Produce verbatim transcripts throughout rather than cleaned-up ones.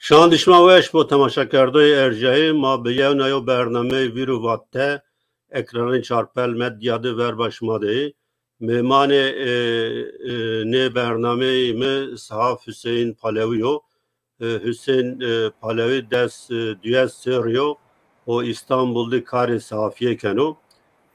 Şandişma weş bo temaşekerdoyê erjayê ma bi yewna yo bernameyê Vîr û Vat te ekranên Çarpel Medya de verba şima de yê. Mêmanê, e, e, nê bernameyê mi Sehaf Hüseyin Palewi yo. E, Hüseyin, e, Palewi des, e, duyes serî yo û Îstanbul de karê sehafiyê keno.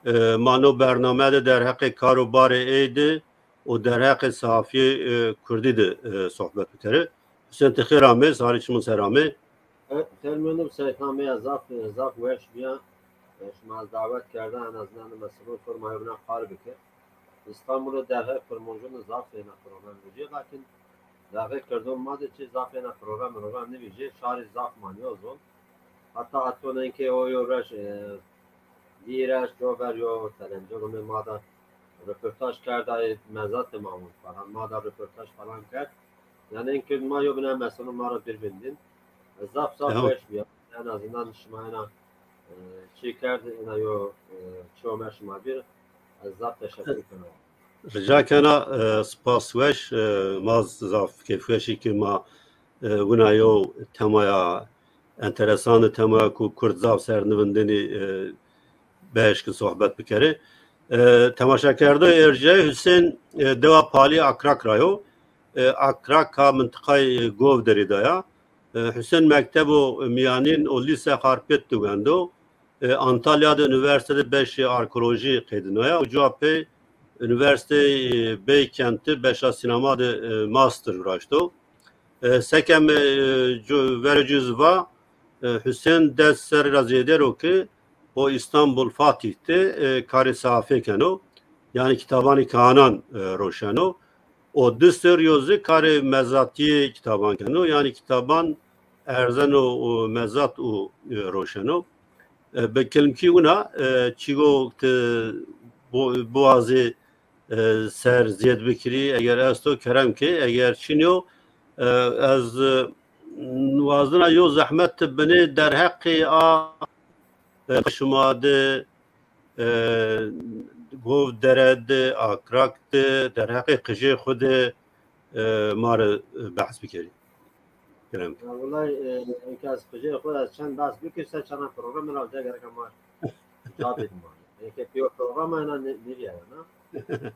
E, ma no bername de derheqê kar û barê ê de û derheqê sehafiyê, e, kurdî de, e, sohbet bikere. Hüseyin, ti xêr amê, sarê çimin ser amê. E, xêr mînim, Seyda me ya zaf, zaf weş biya. E, şima ez davet kerda, en azından mesela sorma evna qal bike. İstanbul'da derhal kurmancını zaf êna program vijê, lakin daxê kerdon ma de çi zaf êna program, program nivijê, şarî zaf maniyo zon. Hatta hatto nenke o yo reş, e, dîreş, cover yo, televizyonê ma da röportaj kerda, e, mezatê ma bûn falan, ma da röportaj falan kerd. Yani en kerd ma yo bine mesela ma ra bir bindin. Zaf zaf Tamam. weş biya. En azından şima ena, e, çi kerd, ena yo, e, çi ome şima bir. Ez zaf teşekkür kena. Rica kena, e, spas weş, e, ma zaf kêfweşî ki ma, e, wina yo temaya enteresan, temaya ku Kurd zaf ser nivindinî, e, beşkin sohbet bikere. E, temaşekerdo erjayê Hüseyin, e, dewa Palî Akrak ra yo. E, Akrak ka mintiqayê Gov derê de ya. E, Hüseyin mektebo miyanîn û lîse Xarpêt de wendo. E, Antalya de unîversîte de beşê arkeolojî qedînaya û cuwa pê unîversîteyê, e, Beykent de beşa sînema de, e, master viraşto. E, seke me, e, cu-, vere cûz va, e, Hüseyin des serî ra zêde ro ke bo Îstanbul Fatih de, e, karê sehafê keno. Yanî kitabanê kahanan, e, roşeno. Û di serî yo zî karê mezatiyê kitaban keno. Yanî kitaban erzeno û mezat û, e, roşeno. E, bi kilimkî wina, e, çîgo ti bo-, biwazê, e, ser zêd bikirî, eger esto kerem ke, eger çin yo, e, ez, e, wazina yo zehmet ti binê derheqê a, e, şima de, e, Gov dere de, Akrak de, derheqê qijê xwe de, e, ma re behs bikerî. Kerem. Ya, wellay, e, enke ez qijê xwe ez çend behs bikir, ser çend program ra de gerek ma cevap edin ma. Enke piyo program ena ne, ne diye ya, na?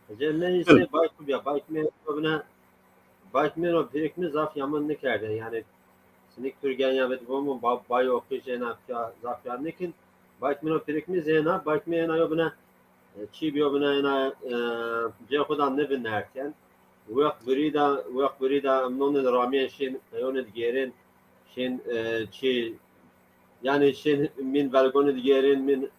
Qijê me ise bayk ya, bayk me bine, bayk me no pirik mi zaf yaman ne kerde. Yani, sinik Türgen ya bet bomu ba-, bayo qijê na piya, zaf ya nekin. Bayk me no pirik mi zena, bayk me ena yo bine, e, çî biyo bine ena, e, cê xwe da ne bin nerken. Wext birî da, wext birî da em nonê di ramiyên şên, peyonê digêrên, şên, e, çi, yani şên min velgonê digêrên, min,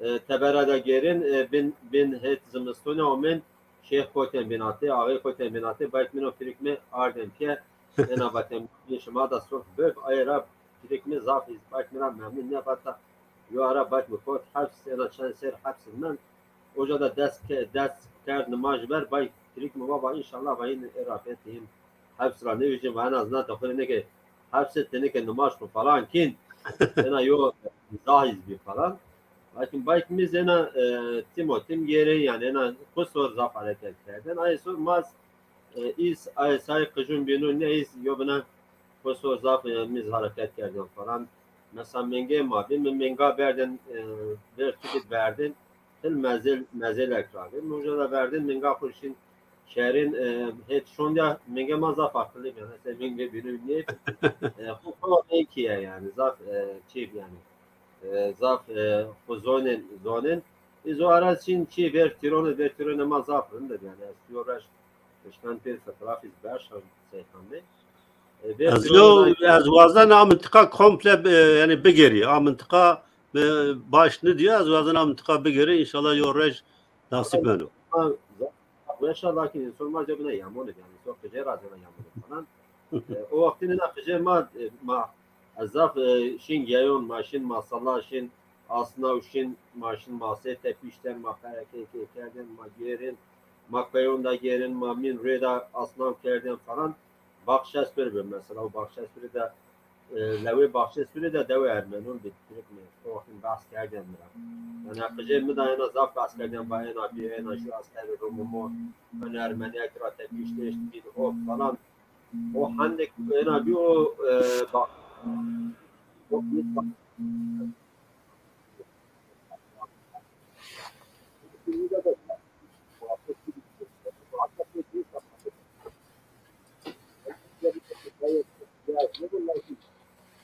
e, tebera da gêrên, e, bin, bin het zimistonê omên, şêx kotên binatê, axê kotên binatê, bayk min o pirik me ardên piye, ena vatem, bin şima da surf bib, ayê ra pirik me zaf iz, bayk min ra memnun ne vata, yo ara bayk mi kot, heps, ena çend ser heps men, oca da dest ke-, dest kerd nimaj ber, bayk pirik mi baba, inşallah, vayîn ê ra betîm. Heps ra nevîjin, va en azından te xwe neke hepse teneke nimaj xwe falan kin. Ena yo zahîz bî falan. Lakin bayk mi zena, e, tim o tim gêrê, yani ena xwe sor zaf hareket kerdin. Ay sor maz, e, iz, ay say qijun bînu ne iz yo bina xwe sor zaf, e, miz hareket kerdin falan. Mesela menge ma bî, min menga berdin, e, ver çikit berdin. Til mezel, mezelek rabê. Min uca da verdin, minga xwe şin şerin, e, hêt şondiya minge ma zaf aqilî bî. Mesela mingê bînû nê, e, xwe xwe êkiye yani. Zaf, e, çî yani. E, zaf, e, xwe zonin, zonin. Îzo ara şin çî ver tîrone, ver tîrone ma zaf rind e yani. Ez yo reş, işkan pêr fotoğrafîz berşan seyxan bê. E, ver Ez tîrone yo, da ez wazen a mintiqa komple, e, yani bigêrî. A mintiqa, e, baş nidiya, ez wazen a mintiqa bigêrî. İnşallah yo rej nasip meno. Ha, weşa lakin insan ma cebine yamone yani. Çok gece razına yamone falan. E, o vaktin ena gece ma, e, ma, ez zaf, e, şin geyon, ma şin masala, şin asnav, şin, ma şin masê tepişten, ma P K K kerdin, ma gêrin, ma peyon da gêrin, ma min rê da asnav kerdin falan. Baxçesper be mesela, o Baxçesperê de, e, lewê Baxçesperê de dewê Ermenûn bî, Tirk mi? O wextin behs kerdin min ra. Yani qijê min de ena zaf behs kerdin, ba ena bî, ena şu asker Rum û mo, ena Ermeniyet ra tepiştiş, bîn of falan. O hendek êna bî o, e, bak. O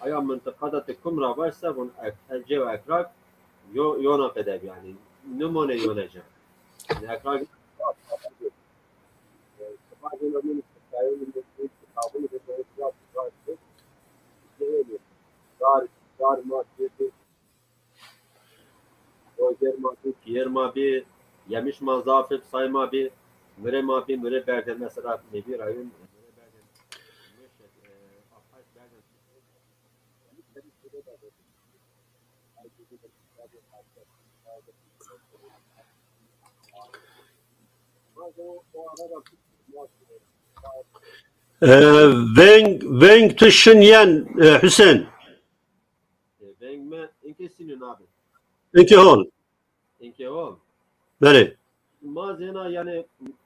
Aya mintiqa de tu kum ra baş se bûn ek-, ecê û ekrak yo-, yona qedeb yani. Nimone yone ce. Yani ekrak Dar, dar ma bî, roger ma bî, piyer ma bî, yemiş ma zaf ib, say ma bî, mire ma bî, mire berde mesela, mebî rayun, mire berde, mire şek, e, afhaş berde. E, veng, veng tu şin yen, e, Hüseyin. E, veng me, inkê sînû nabe. Inkê hol. Inkê hol. Belê. Ma zêna yani,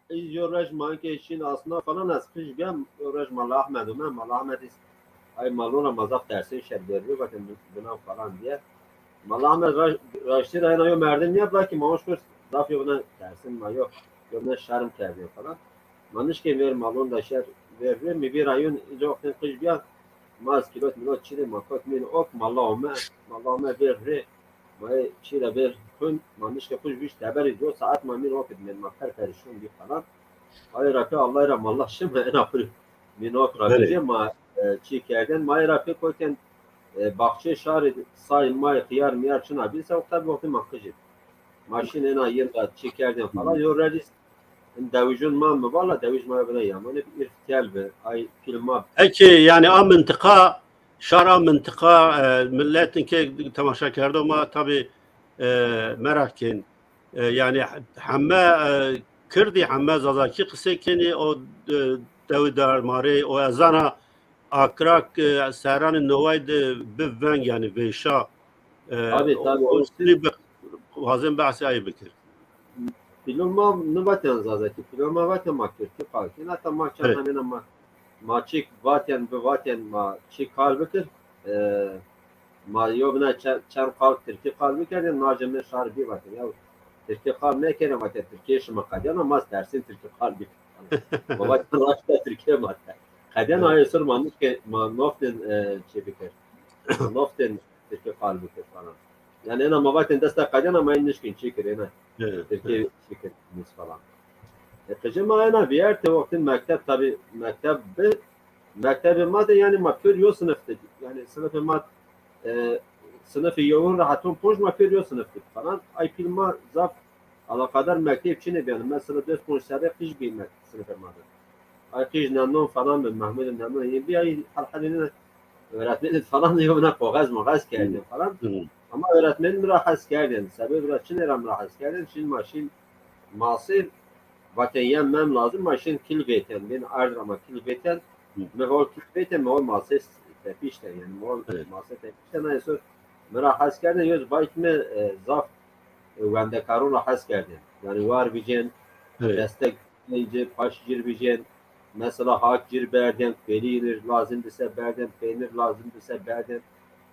iz yo rej ma inkê şîn asna falan ez qij biyam, yo rej Mala Ahmed û me, Mala Ahmed iz ay malona ma zaf tersê şer berbi, vatin bina falan diye. Mala Ahmed ra-, raştî ra ena yo merdim niye bırak ki ma hoş kurs zaf yo bina tersin ma yo, yo bina şerm kerdin falan. Ma nişkên ver malon da şer ver ver, mi bir ayun ico wextin qij biya, ma ez kilot milot çi de ma kot min ok, Mala ome, Mala ome ver re, ma çi de ver xun, ma nişke xu ji vîş teberî do saet ma min ok dibên, ma per perişan bî falan. Ay ra pe Allah ra Mala şime ena xu min ok ra Belê. Bije ma, e, çi kerdin, ma ra pe koken, e, baxçe şarê say may xiyar miyar çina bî se wexta bi wextê ma qijî. Ma şîn ena yên ra çi kerdin falan, yo redîs in dewîjun ma mi vala, dewîj ma bine yamanê bi îrf tel bi, ay pîl ma. Eke yani a mintiqa, şar a mintiqa, e, milletin ke temaşa kerdo ma tabi, e, merak kên. E, yani heme, e, Kirdî, heme Zazakî qise kenî, o, e, dewi darmarê, o ezana akrak, e, seranê noway de bi veng yani vêşa, e, Tabii, tabii, o o sirî bi, wazên behsê ayê bikir. Pîlon ma nivatin Zazakî, pîlon ma vatin ma Kirdî qal kin. Heta ma çend Evet. Hemêna ma, ma çik vatin, bi vatin ma çik qal bikir. E, ma yo bina çe-, çend qal Tirkî qal bikerdin, nacê min şar bî vatin. Ya Tirkî qal mekerin vatin, Tirkî şima qediyana, ma tersîn Tirkî qal bikir. Ma vatin raşta Tirkî ma te. Qediyana Evet. Ayê sor ma nişke, ma noftin, e, çi bikir. Ma noftin Tirkî qal bikir falan. Yani ena ma vatin desta qediyana ma nişkin çi kir, ena. Evet, Tirkî evet. Çi kir, mis falan. E, qicê ma ena viyerte wextin mekteb, tabi mekteb bi, mektebê ma de yani ma pir yo sınıftı. Yani sınıfê ma, e, sınıfê yewin rahatun ponc ma pir yo sınıftı falan. Ay pîl ma zaf alakadar mekteb çine biyanı. Mesela dört ponc serre qij bî me-, sınıfê ma de. Ay qij nemnon falan bi, Mahmud nemnon. Yê bir ay her halini öğretmeni falan yo bina koğaz moğaz kerdin falan. Hı. Ama öğretmen mi rahatsız kerdin. Sebep biraz çine ra mi rahatsız kerdin. Şimdi ma şîn masê vaten yem mem lazım. Ma şîn kil veten. Ben ard ama kil veten. Hı. Mi hol kil veten, mi hol masê tepişten. Yani mi hol Evet. Masê tepişten. Ay sor mi rahatsız kerdin. Yoz bayt mi, e, zaf, e, wendekaron rahatsız kerdin. Yani var bicen Evet. Destek Înce paş cir bijên, mesela hak cir berdên, pelînir lazim bise berdên, peynir lazim bise berdên.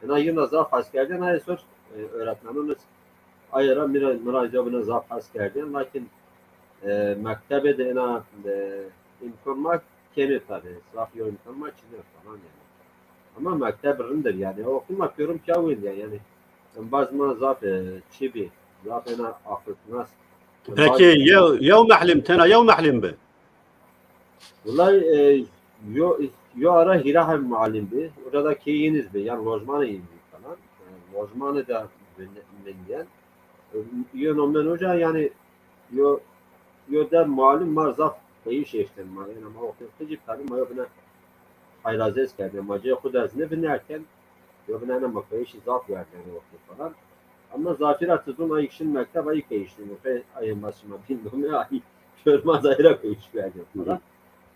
Ena yina zaf hes kerdên, ayê sor, e, öğretmenûn iz ayê ra mira, mira icabine zaf hes kerdên, lakin, e, mektebê de ena, e, imkan ma kêmê tabi, zaf yo imkan ma çinê falan yani. Ama mekteb rindir yani, o wextî ma pêrûn piya wêndiya yani. Embaz ma zaf, e, çi bî, zaf ena aqilsinas. Peki, yew, yew mehlim, tena yew mehlim bi? Wulay, e, yo, yo ara hîra heb muallim bi. Orada kê yeniz bi, yani lojmanê yeniz bi falan. E, lojmanê de min-, min yen. E, yo nomen hoca yani yo, yo de muallim ma zaf peyîş eşten ma. Yani ma o qîz qicî tabi ma yo bine hayrazez kerdin. Ma cê xu de ez ne binerken, yo bine ne ma peyîşî zaf werdin o qîz falan. Ama zafîra tizun ayik şin mekteb ayik peyîştin. Qey ayê ma şima bilmem ne ayik. Şorma zahira peyîş werdin falan.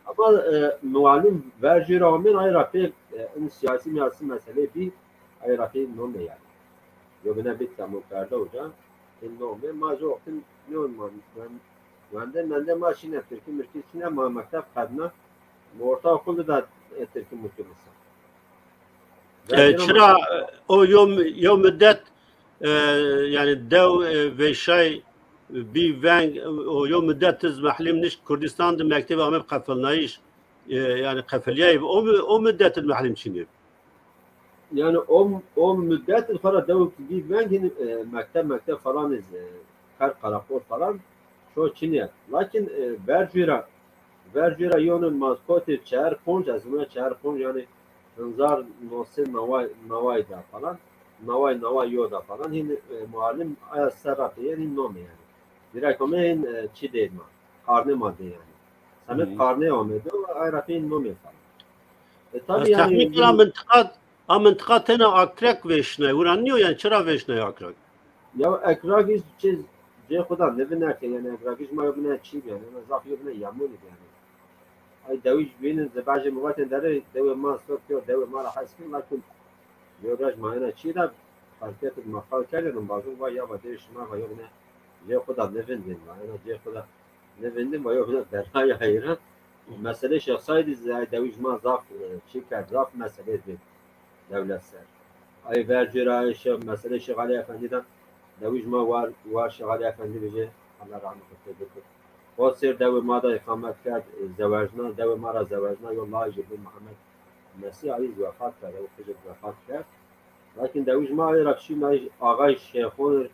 Ama, e, muallim verjî ra omen ayra pê, e, in siyasi miyasi mesele bî, ayra pê nome yani. Yo bine bit tamam perde hoca. In nome ma jo wextin nyon man, man, wende mende ma şine Tirkî mirkî şine ma mekteb qedna. Orta okul da, e, Tirkî mutlu misa. E, çira, e, o yo, yo müddet, e, yani dew, e, veşay bi veng, o yo müddet iz mehlîm niş Kurdistan de mektebe ame qefilnayış, e, yani qefiliyay, o mü-, o müddet iz mehlîm çinî? Yani o, o müddet xwe ra dew bi veng hin, e, mekteb, mekteb falan iz, e, her karakol falan, şo çinî. Lakin, e, ver jüra, ver jüra yonun mazkotê çer ponc, ez buna çer ponc, yani hezar neh sed neway, neway da falan, neway, neway yo da falan, hin, e, muallim aya ser ra pê, yani nomê yani. Direkt ome hin, e, çi dê ma, karne ma dê yani. Semet karne ome do, ay ra pê nomê falan. E, tabi yani, tahmin kira mintiqa, a mintiqa tena Akrek veşnay, wira niyo yani, çira veşnay Akrek? Ya Akrek iz çi cê xwe da ne vinerte yani, Akrek iz ma yo bine çi yani, zaf yo bine yamonî yani. Ay dewij bînin, zibajê mi vatin dere, dewê ma sor kir, dewê ma ra hes kir, lakin yo roj ma ena çi da, fark et ma xal kerdin, bazin va ya va dewê şima va yo bine, cê xwe da ne vindin, ma ena cê xwe da ne vindin, va yo bine belaya heyran. Mesele şexsaydi, ay dewij ma zaf, e, çi kerd, zaf mesele bi dewlet ser. Ay ver cira, ay şe-, mesele Şêx Alî Efendî de, dewij ma war, war Şêx Alî Efendî bije, Allah rahmet eylesin. O ser dewê ma da îqamet kerd, e, zewecna, dewê ma ra zewecna, yo lajê bi Muhammed Mesîh Alî wefat kerd, ew qijik wefat kerd. Lakin dewij ma ay ra şîn ay ağay Şêxon,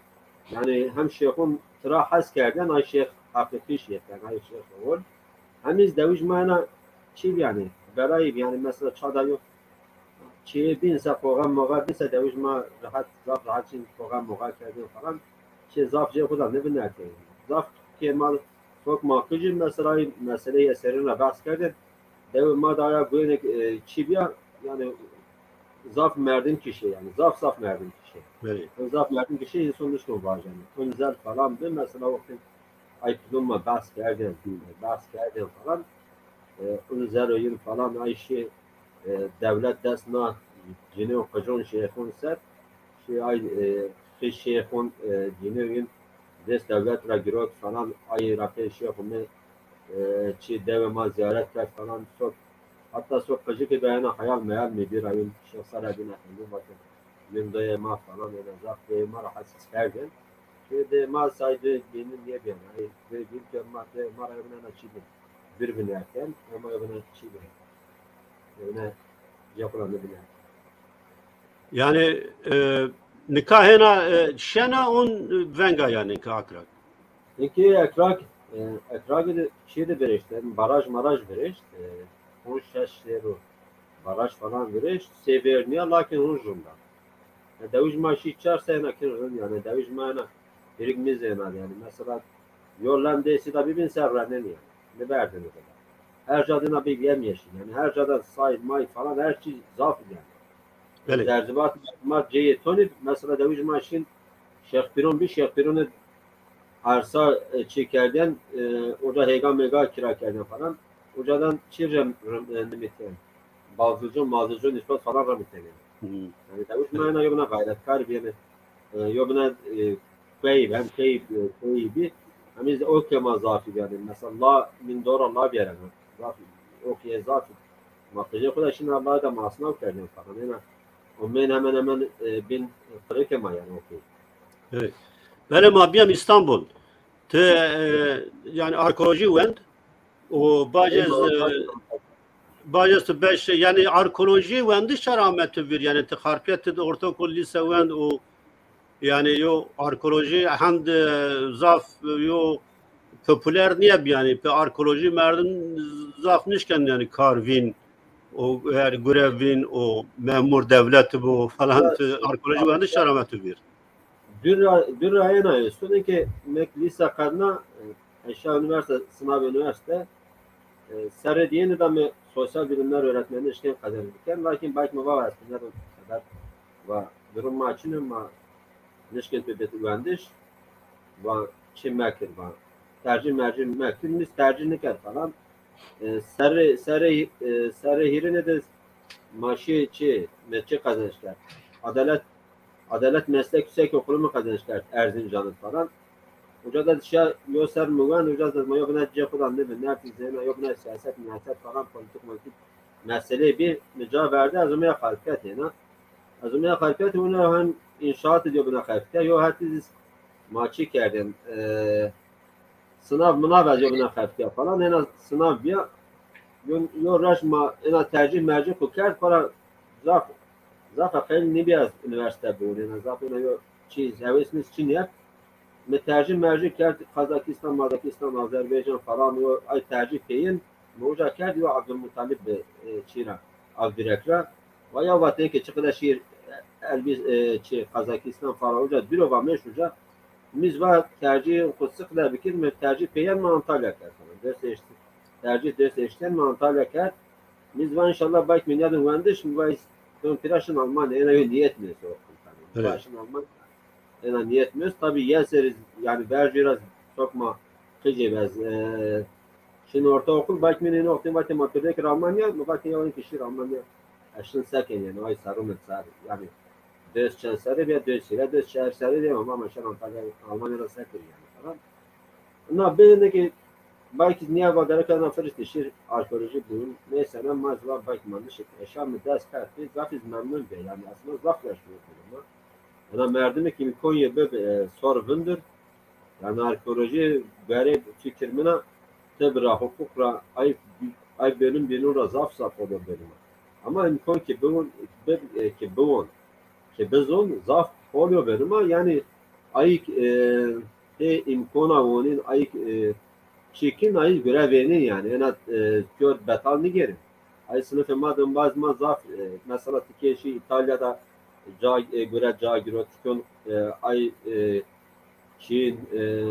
yani hem Şêxon tira hes kerdin, ay Şêx haqiqî Şêx, yani ay Şêx ol. Hem iz dewij ma ena çi yani, berayî yani, mesela çada yo çi bin se koğan moğan bin se dewij ma rahat, zaf rahat çin koğan moğan kerdin falan. Çi zaf cê xwe da ne binerte. Zaf kêmal sok ma qijin mesela meseleyê eserin ra behs kerdin. Dewê ma da ya goynek, e, çi biya, yani zaf merdim kişi yani, zaf zaf merdim kişi. Belê. Zaf merdim kişi insan nişton vajen. Ön zel falan bi mesela wextin ay kudum ma behs kerdin, behs kerdin falan. E, ön zel oyun falan ay şey, e, dewlet dest na cine û qijon şêxon ser. Şey ay, e, xi şêxon, e, cine oyun dest dewlet ra girot falan ay ra pê şêxon me, e, çi dewê ma ziyaret kerd falan sok. Hatta sok qijikê beyana hayal meyal mi bir ayın Şêx Saladin Efendi vatin. Min dayê ma falan, ena zaf dayê ma ra hes kerdin. Dê ma say dê bînin yê bîyan. Ay dê bîn ke ma dê ma ra evine na çî bin. Bir bin erken, ama evine çî bin. Evine yapılan ne bine. Yani, e, nika hena, e, şena un venga yani ka Akrek. Eke Akrek, e, Akrek de çî de birişte, baraj maraj birişt, e, on şeş lero baraj falan birişt, severniya lakin hon junda. E, dewij ma şî çar sena kin rind yani, dewij ma ena pirik mizena yani. Mesela yo lem dê sida bibin ser renen yani. Ne berdin o kadar. Her cadına bir yem yeşil yani. Her cada say may falan her şey zaf yani. Belê. Zerzibat ma ceyê tonî mesela dewij ma şîn Şêxpîron bir Şêxpîronê arsa, e, çi kerdin, e, orada hêga mêga kira kerdin falan. Ocadan çi rem, rem, e, nimîtin. Bazıcı, mazıcı nisbet falan remîtin yani. Hı. Yani dewij ma ena yo bina gayretkar bir yani, e, yo bina, e, keyb, hem keyb, e, keybi, hem iz o kema zafî yani. Mesela la min dora la bir yani. Zafî, o ki zafî. Ma qijê xwe de şîn Allah da ma asnav kerdin falan. Ena, o men hemen hemen, e, bin qirê kema yani o ki. Evet. Belê ma biyem İstanbul. Te, e, yani arkeolojî wend û bacez, e, bacez tu beş, yani arkeolojî wendiş çar amet tu vir, yani te Xarpêt de ortaokul lise wend û yani yo arkeolojî hend, e, zaf yo popüler niye bi yani pe arkeolojî merdim zaf nişken yani kar vîn û yani görev vîn û memur devlet bu falan tu arkeolojî wendiş çar amet tu vir. Dura, dura ena ye. Soneke mek lise qedna, e, eşya üniversite, sınav üniversite. E, serê diyeni de me sosyal bilimler öğretmeni işken qezendiken. Lakin belki me va ez ne kadar va durum ma çin ma nişkin tu bit wendiş. Va çi mekir va. Tercih mercih mekir, mis tercih nikir falan. E, serê, serê, e, serê hirine de maşi çi, me çi kazanç kerd. Adalet Adalet Meslek Yüksek Okulu mu kazanç kerd Erzincan'ın falan. Uca da dişa yo ser miwen, uca da ma yo bina cê xwe da nibin, ne tî zêna, yo bina siyaset, miyaset falan, politik, politik meseleyê bî, mi ca verde, ez û me ya xalfiyet hêna. Ez û me ya xalfiyet hûn hem înşaat diyo bina xalfiyet. Yo her tî zî ma çi kerdin, e, sınav mınav ez yo bina xalfiyet falan, hêna sınav biya. Yo, yo reş ma, hêna tercih mercih ku kerd, para zaf, zaf xeyl nibiya ez üniversite bûn, hêna zaf hêna yo çi, hewês mi çi niyet. Mi tercih mercih kerd Kazakistan, Mazakistan, Azerbaycan falan, yo ay tercih peyin, mi uca kerd yo Abdülmuttalib bi, e, çira, Avdürek ra. Ve ya vatên ki çiqile şiir, e, Elbis, e, çi, Kazakistan falan uca, diro va meş uca. Miz va tercih ku sıqle bikir, mi tercih peyen mi Antalya kerd falan. Ders eşti. Tercih ders eşten mi Antalya kerd. Miz va inşallah belki mi niyadin wendiş, mi va is-, ön piraşın Almanya, ena yo niyet mi so. Evet. Piraşın Almanya. Ena niyet mi so. Tabi ya seriz, yani berjira sokma kıcı bez. E, şimdi ortaokul belki mi ne nokta, belki ma kırdık Almanya, mi belki ya ki şir Almanya. Eşin seken yani, ay sarı mı sar. Yani döz çen sarı bir döz sire, döz çer sarı diye ama, ama şer Antalya, Almanya'da sakır yani falan. Na beni ki belki niye va derek ana firist şir arkeoloji buyum. Neyse ne mazva belki manış eşya mı ders kart. Zafiz memnun be yani, aslında zaf yaşlı ama. Ana merdimi ki Konya be, e, sor vindir. Yani arkeoloji berê fikir mina, te bira hukuk ra ay, ay bölüm binu ra zaf zaf o da bölüm. Ama imkan ki biwon, bi, e, ki biwon, ki bizon zaf oluyor bölüm. Yani ay, e, te imkana wonin ay, e, çekin ay göre venin yani. Ena, e, gör betal nigerin. Ay sınıfı ma dın baz ma zaf, e, mesela tikê şi İtalya'da ca, e, göre ca giro tikon, e, ay, e, Çin, e,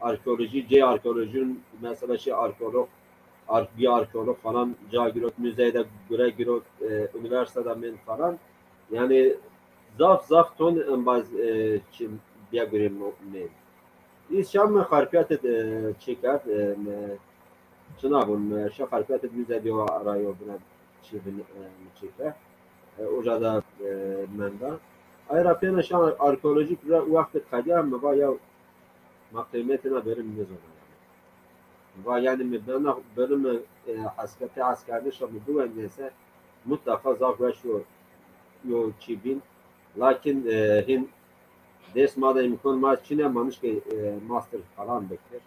arkeoloji, cê arkeolojin, mesela şey arkeolog, ar-, bir arkeolog falan, ca girot, müzeyde göre girot, e, üniversitede men falan. Yani zaf, zaf ton embaz, e, çi, biya göre men. Îs şam me xarpiyatê, e, çeker, e, me, çına bun, me, şa xarpiyatê müze diyo arayo buna çi bin, e, çeker. E, oca da, e, menda. Ay ra pêne şan arkeolojik ra wextê qediya me va ya ma qîmetê na berim nizona yani. Va yani me bena bölümü, e, asker, te askerli şa me biwendiyse mutlaka zaf weş yo, yo çi bin. Lakin, e, hin ders ma da imkan ma çine manış ke, e, master falan bekler.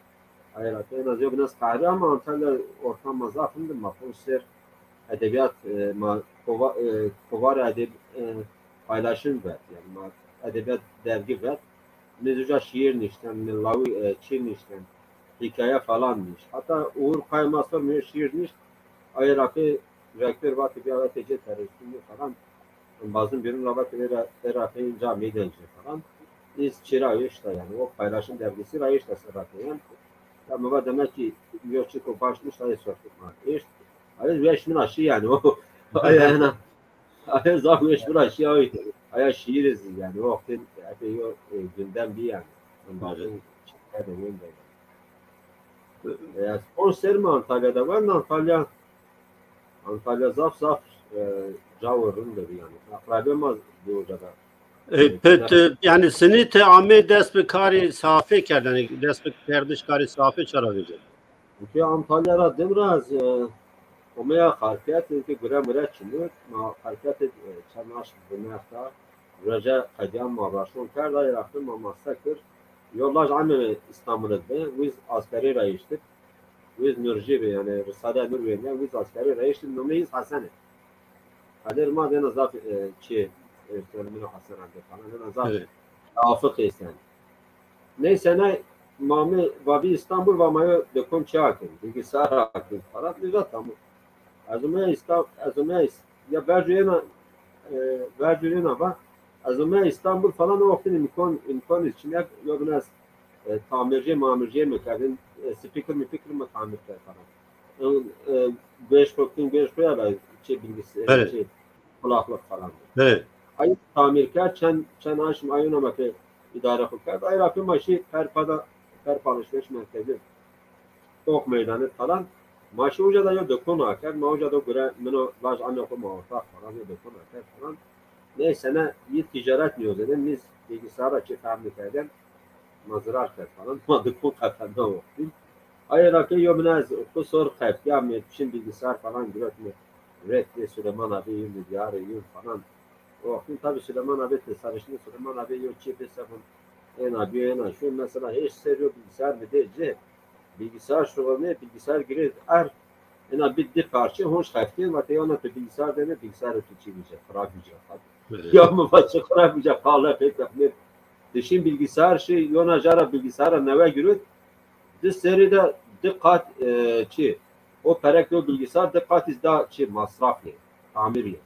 Hayır, en az yok biraz kahve ama Antalya ortam ma zaf indim ma konser edebiyat, e, ma kova-, e, kovar edeb-, e, paylaşım ver. Yani ma edebiyat dergi ver. Mizüca şiir nişten, milawi, e, çi nişten, hikaye falan niş. Hatta Uğur Kaymasor mi şiir niş. Ay Rafi rektör vatı bir ara tece teröristin falan. Bazın birin ravat era, era peyinca meydancı falan. Biz çira işte yani. O paylaşım dergisi ra işte sıra peyen. Ya baba demek ki yok çıkıp başmış da sortuk ma. İşte. Ay weş min aşı yani o. Ay yani. Ay zaf weş min aşı ya. Ay şiiriz yani. O vaktin epey o, e, gündem bir yani. Bazın çiftler de gündem. E, spor serme Antalya'da var mı Antalya? Antalya zaf zaf, e, cawir rin de bir yani. Akrabe ma bir hocada. E, pet, e, yani sinî te amê dest bi karê safê kerd, yani dest bi kerdiş karê safê çara vêce? Ki Antalya ra dim ra ez, e, omeya xarpiyet ki gure mure çimir, ma xarpiyet, e, çend aş binexta, Roja qediyan ma raşon kerd, ay rafin ma masa kir. Yo laj ame İstanbul'e be, wiz askeri ra iştip. Wiz Nurji be, yani Risale Nur be, yani wiz askeri ra iştip, nome iz Hasan e. Kadir ma dena zaf, e, çi, e, Hasan abi falan, dena zaf, evet, tevafuk esen. Neyse ne, mami, vabi İstanbul, va mayo dekom çi akin, bilgisayar akin falan, güzel tamam. Ez û me ya İsta-, ez û me ya İs-, ya bercûyena, e, bercûyena va, ez û me ya İstanbul falan o wextin imkan, imkan için ya, ya bin ez, e, tamirci, mamirci mi kerdin, e, speaker mi fikir mi tamir kerd falan. E, e, beş korkun, beş koyar, şey bilgisi, evet, şey, kulaklık falan. Evet. Ay tamir kerd, çend, çend aşm ayona me ki idare xwe kerd. Ay rakı ma şî per pada, per alışveriş merkezi. Ok meydanı falan. Ma şî uca da yo dekon akerd. Ma uca da göre mino laj ame xwe ma ortak falan yo dekon akerd falan. Neyse ne, yi ticaret niyo dedim. Biz bilgisayara çi fehmi kerdin. ma zirar kerd falan. Ma dikon qefenda wextî. Ayê rakê yo min ez xwe sor qeftiya me çin bilgisayar falan girot me. Red diye Süleyman abi yun diyarê yun falan. O wextî tabi Süleyman abi te sarışını Süleyman abi yo çi be sebun. Ena biyo ena şu mesela hiç ser yo bilgisayar mi de ce. Bilgisayar şuğulne bilgisayar girê er. Ena bir di parçe hoş qeftiye ma te yana te bilgisayar dene bilgisayar tu çi bice. Xirab bice. Ya mi va çi xirab bice. Qala pek ne. Dişin bilgisayar şey yona jara bilgisayara neve girot. Di serî de di qat, e, çi? O perek o bilgisayar di qat iz da çi masraf ye, tamir ye.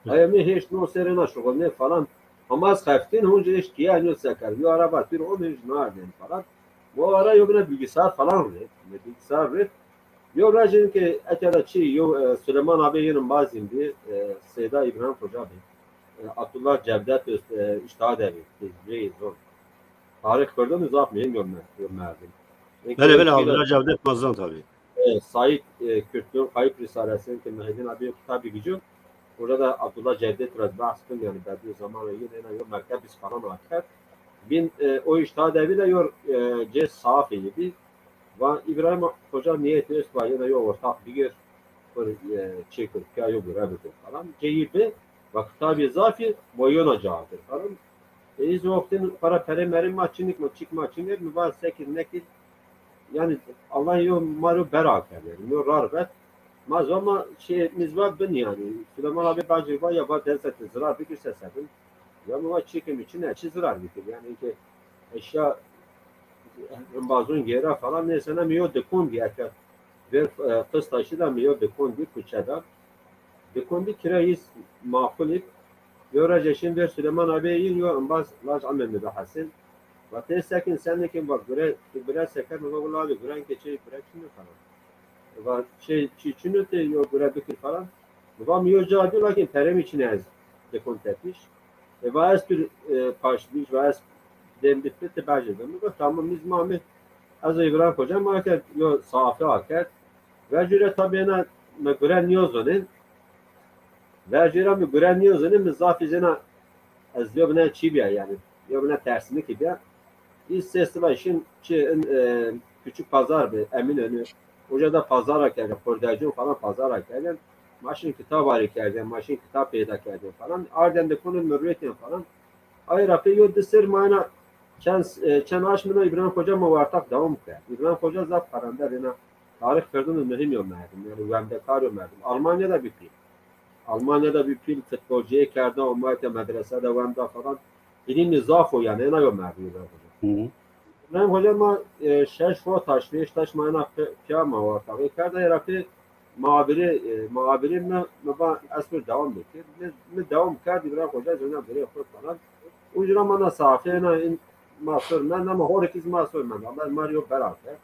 Aya mi hêş no serê na şuxulnê falan. Ama ez xeftin hunca hêş kiya nyo seker. Yo araba tür on hêş nardên falan. Bu ara yo bine bilgisayar falan re. Ne bilgisayar re. Yo rajin ki etya da çi yo, e, Süleyman abi yerin bazin bi, e, Seyda İbrahim Hoca bi. E, Abdullah Cevdet Öz, e, işte adebi. Biz reyiz o. Tarih kurdun zaf mühim yo me-, yo merdin. Belê, belê, Abdullah Cevdet Mazlan tabii. E, Said, e, Kürtlüğün Kayıp Risalesi'nin ki Mehedin abi kitabı gücü. Orada da Abdullah Cevdet biraz bahs kın yani Bedri zamanı yine yine yo mektep biz falan akar. Bin, e, o işte adebi de yor, e, ce safi gibi. Va İbrahim Hoca niyeti öz va yine yo ortak bir yer. Bir, e, çekir, kaya yo göre bir falan. Ceyi be, va kitabı zafi, boyuna cevaptır falan. E, iz wextin para pere meri ma çinik ma çik ma çinik mi va sekir nekir. Yani Allah yo maro bera kerde. Yo rar vet. Ma zoma şey mizva bin yani. Süleyman abi bacı va ya va dezete zirar bikir sesebin. Ya mi va çikim içine çi zirar bikir. Yani ki eşya bazın gera falan neyse ne mi yo dekon diye. Ver, e, qista şi da mi yo dikon di kuçe da. Dikon di kira iz maqul ib. Yo raje şin ver Süleyman abi yin yo embaz laj ame mi da hasin. Va te sekin sen nekin va gure, gure seker mi va wala abi gure ke çe gure çin falan. Va çe çi çin te yo gure bikir falan. Va mi yo ca di lakin peremi çin ez dikon tepiş. E, va ez tu, e, paşbîş, va ez dem bitti, ti bajê de. Mi got, tamam, mi zima mi, ez ê Îbrahîm Xoca ma kerd, yo safi akerd. Ve jüre tabi ena mi gure niyo zonin. Ve jüre mi gure niyo zonin, mi zafî zena ez yo bine çi biya yani. Yo bine tersini ki biya. İz sesli başın çi, e, küçük pazar bi, Eminönü. Hoca da pazara kerdin, Kordacı falan pazara kerdin. Maşin kitap arı kerdin, maşin kitap peyda kerdin falan. Arden de konu mürüvvetin falan. Ay Rabbi yo di ser mana çend, e, çend aş mina İbrahim Hoca ma wartak devam kerd. İbrahim Hoca zaf karanda rena tarih kırdın mühim yo merdim. Yani wemdekar yo merdim. Almanya'da bir pil. Almanya'da bir pil futbolcuya kerda, o mayte medresede wemda falan. İlmi zaf o yani, ena yo merdim İbrahim Hoca. Hı hı. Îbrahîm Hoca ma, e, şeş ro taş, beş taş ma ena pe-, piya ma wartaqê kerd. Ay Rabbi muhabiri, e, muhabiri me, me ba ez kur devam bikir. Me, me devam kerd, Îbrahîm Hoca zona bire xwe falan. Ucra ma na safi, ena in ma sor me, ama horik iz ma sor me. Allah Mario berake.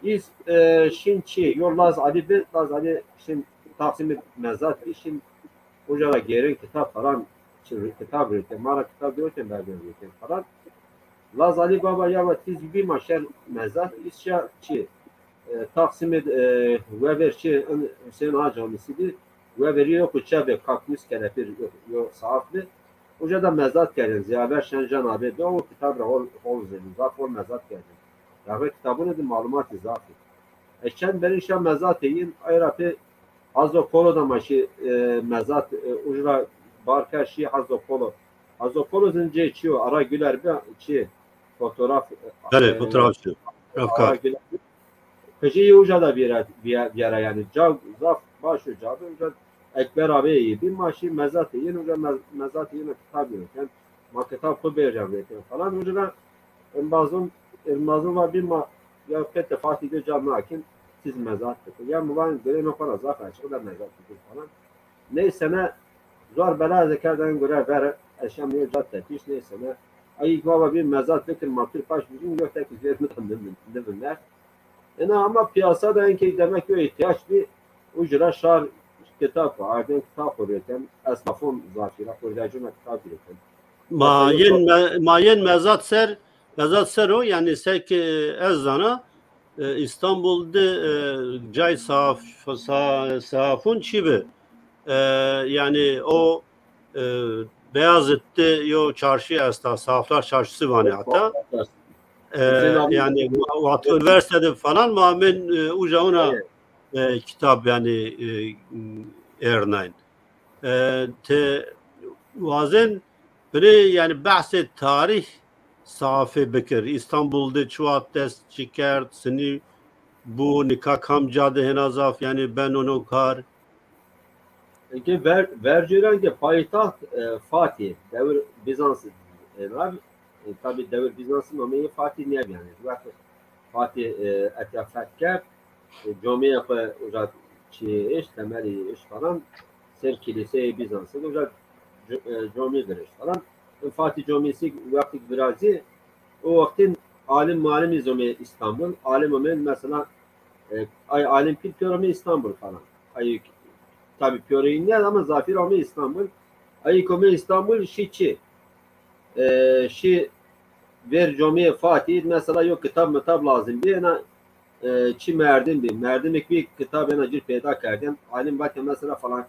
Iz, e, şin çi, yo Laz Ali bi, Laz Ali şin Taksim'e mezat bi, şin Hoca da gerin kitap falan, çi kitap üretin, mara kitap üretin, belge üretin falan. Laz Ali Baba ya ve tiz bi maşer mezat, iz şa çi, e, Taksim'e, e, wever çi, in Hüseyin Ağa Camisi bi, wever yo kuçe be kaktüs kelepir yo, yo saaf bi. Hoca da mezat kerin, ziyaver şen jan abi, do o kitap ra hol, hol zeli, zaf hol mezat kerin. Ya ve kitabını da malumatı zaf. E, çend berî şa mezatê yin, ay Rabbi Hazo Polo da ma şî, e, mezat, e, ucra barka şî Hazo Polo. Hazo Polo zin cê çi yo, Ara Güler bi çi, fotoğraf, e, Belê, e, fotoğrafçı. Ara Rafkar. Güler. Qijî yê uca da biyara, biya-, biyara yani. Ca, zaf baş o ca bi, uca Ekber abi yi. Bir ma şî mezatê yin, uca me-, mezatê yin kitabı yok. Yani, ma kitab xwe bêrcan vêtin falan. Uca da embazon, embazon va bî ma ya qe tefatî de ca nakin, siz mezat bikin. Ya mi van gurê me xwe ra zaf açık da mezat bikin falan. Neyse ne, zor bela ez kerden gure ver, eşya mi ca tepiş, neyse ne. Ay baba bir mezat bikin, ma pir paş bizim yok tek üzeriminden ne, ne, ne, ne. Ena ama piyasada en ki demek ki ihtiyaç bir ucra şar kitap, arden kitap üreten, esnafın zafira, kurdacına kitap üreten. Ma Mesela yok, yên me-, ma yên mezat ser, mezat ser o, yani sek, e, ez zana, e, İstanbul de, e, cay sahaf-, sa-, sahafun çi bi? E, yani o, e, Beyazıt'te yo çarşı esta, Sahaflar Çarşısı vane hatta. E, yani, wextê üniversitede falan ma min, e, uca ona, e, kitab, yani, e, erneyn. E, te wazen bire, yani, behsê tarih sahafê bikir. İstanbul de çi wextê dest çi kerd, sinî bû, nika kam ca de hêna zaf, yani, ben ono kar. Eke ver, vercêran ke payitaxt, e, Fatih, devir Bizans, e, var. E, tabi devir Bizans nameyê Fatih niye yani. Wextê Fatih, e, etiya feth kerd, e, camiyê xwe uca çi iş, temelî iş falan, ser kilîseyê Bizansê de uca c-, e, camî girişt falan. E, Fatih camîsî wextî virazî, o wextîn alim malimî zomê İstanbul, alim omên mesela, e, ay alim pîl pîyor omê İstanbul falan. Ay tabi pîyorê niye ama zafîr omê İstanbul. Ay komê İstanbul şi çi? E, şi ver camiyê Fatih, mesela yo kitab mitab lazim bî, ena, e, çi merdim bî, merdimek bî kitab ena cir peyda kerdin. Alim vake mesela falan,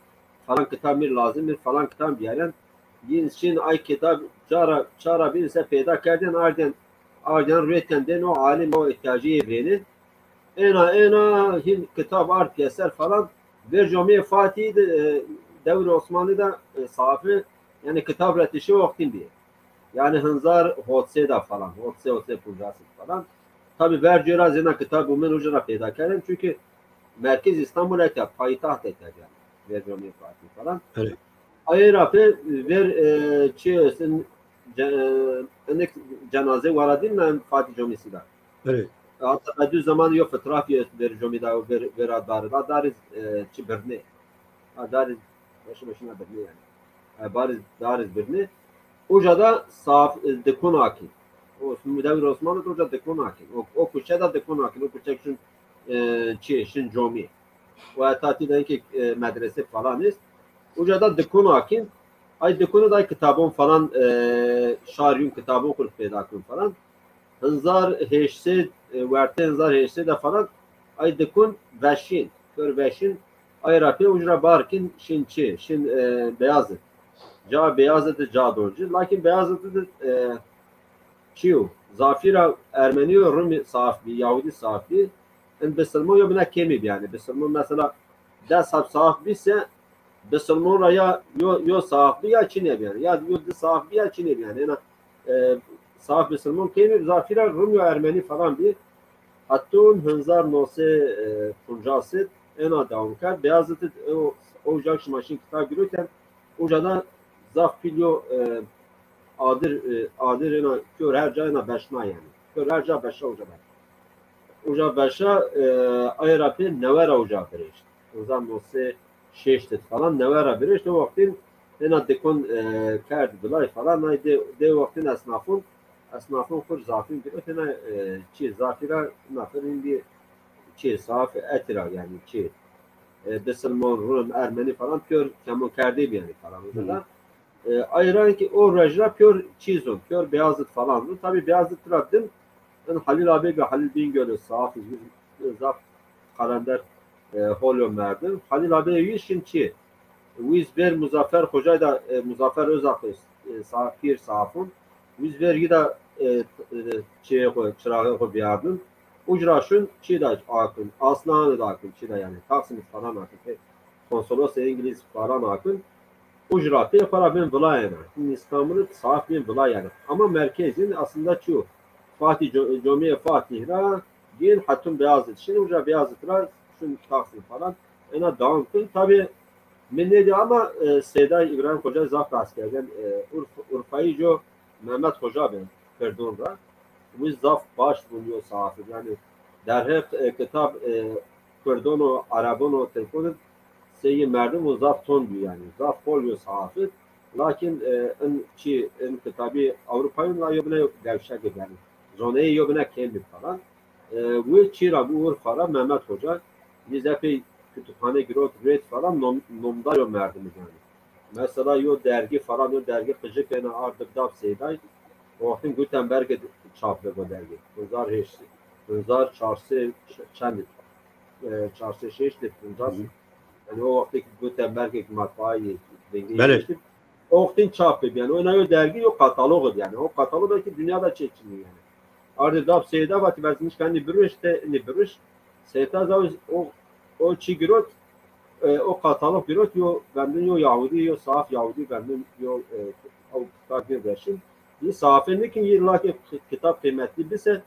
falan kitab mir lazim, mir falan kitab biyaren. Yin şin ay kitab cara, çara bin se peyda kerdin, arden, arden reten den o alim o ihtiyacı evreni. Ena, ena hin kitab art piyeser falan. Ver camiyê Fatih de, e, devir Osmanlı da, e, sahafi, yani kitab retişi vaktin bî. Yani hınzar hotsê da falan, hotsê, hotsê puncasê falan. Tabi ver cera zena kitab bu min ucuna peyda kerdin. Çünkü merkez İstanbul ete, payitaht ete yani. Ver camiyê Fatih falan. Evet. Ayê ra pê ver, e, çi sin, ce-, e, enek cenaze waradin lan Fatih Camisi da. Evet. Hatta bedü zaman yo fotoğrafya ver camî da ver, vera dar. Da dariz, e, çi birne. Ha dariz, başı başına birne yani. E, bariz, dariz birne. Uca da saf, e, dikun akî. O devir Osmanlı da uca dikun akî. O, o kuçe da dikun akî. O kuçe şun, e, çi, şin camî. Û heta tî de hinkê, e, medrese falan est. Uca da dikun akin. Ay dikunu da kitabon falan, e, şar yûn kitabon xurt peyda kun falan. Hınzar hêşsê, e, wertê hınzar hêşsê de falan. Ay dikun veşin, kör veşin. Ay ra pê ucra barkin şin çi, şin, e, Beyazıt. Ca Beyazıt ca dorci. Lakin Beyazıt de, e, çiyo. Zafira Ermeni yo Rumi saf bi, Yahudi saf bi. En bisilmon yo bine kemî bi yani. Bisilmon mesela des heb saf bî se, bisilmon ra ya yo, yo saf bî ya çinê bî yani. Ya yo di saf bî ya çinê bî yani. Ena, e, saf bisilmon kemî bi, zafira Rum yo Ermenî falan bî. Hatun hezar neh sed, e, pêncî ena dewam kerd. Beyazıt o, o uca şima şin kitab girotên, uca da zaf pîl yo, e, adir, e, adir ena kör her ca ena beşna yani. Kör her ca beşa uca da. Uca beşa, e, ay ra pê newe ra uca birêşt. Hezar neh sed şeşt falan newe ra birêşt. O wextîn ena dikon, e, kerd bilay falan. Ay dê, dê wextîn esnafon, esnafon xur zafîn girot. Ena, e, çi zafî ra naferîn bî çi saf etira yani çi, e, bisilmon, Rum, Ermenî falan pîyor kemon kerdê bî yani falan. Hı hı. Uca da. E, ayran ki o rejra pîyor çîzon, pîyor Beyazıt falan zon. Tabi Beyazıt ra din, in Halil abi ve Halil Bingöl'ü saf, zaf kalender, e, hol yo merdim. Halil abi yî şin çi? Wiz ber Muzaffer Hoca da, e, Muzaffer Özak, e, sa-, pîr safun. Wiz ber yî da, e, e, çi xo, çiraxê xo biyardin. Ucra şun çi da akın, Aslanı da akın çi da yani. Taksim falan akın. E, konsolos İngiliz falan akın. Ucra pê xwe ra bên vila yena. Hîn İstanbul'u saf bên vila yani. Ama merkezin aslında çu. Fatih co-, Comiye Fatih ra gên hatun Beyazıt. Şimdi ucra Beyazıt ra şun Taksim falan. Ena dewam kir. Tabi min nêdî ama, e, Seyda İbrahim Hoca zaf behs kerdin. E, Urf-, Urfayî co Mehmet Hoca bin Kirdon ra. Wî zaf baş bûn yo sahafî. Yani derheq, e, kitab, e, Kurdon û Erebon û Tirkon seyî merdim û zaf ton bû yani. Zaf hol yo sahafî. Lakin, e, in çi, in kitabî Ewropayî la yo bine gevşek yani. Zoneyê yo bine kêm bî falan. E, wê çî ra bû Urfa ra Mehmet Hoca. Yê zepê kütüphane girot, rêt falan nom-, nomdar yo merdim yani. Mesela yo dergi falan, yo dergi qijik ena ard dap Seyday. O wextin Gutenberg çap be bo dergi. Hezar heşt, hezar çar sed çend, e, çar sed şeşt, pêncî. Hı hı. Yani o wextê ki Gutenberg ki matbaayê dengê. Belê. Geçti. O wextin çap be yani. O ena yo dergi yo katalog yani. O katalog belki dünyada çeçilmiyor yani. Ardê dab seyda vatî vezmiş kendî biruş te, indi biruş. Seyda zaw o, o çi girot, e, o katalog girot, yo vendin yo Yahudi, yo sahaf Yahudi vendin yo, e, o kitab gir reşin. Yi sahafe nikin yi lake kitab kıymetli bise,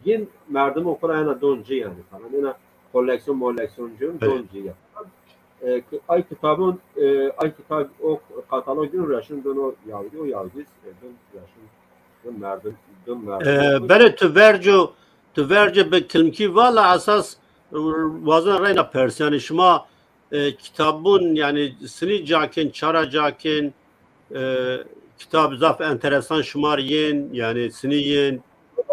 yin merdim okula ena don ci yani falan. Ena koleksiyon moleksiyon cun don ci ya. E, ay kitabın, e, ay kitab o katalog gir reşin don o Yahudi, o Yahudi, e, don reşin, don merdim, don merdim. E, bere tu verco, tu verco bi kilmkî vala esas, e, wazan reyna pers. Yani şima, e, kitabun yani sinî cakin, çara cakin, e, kitab zaf enteresan şimar yên, yani sinî yên.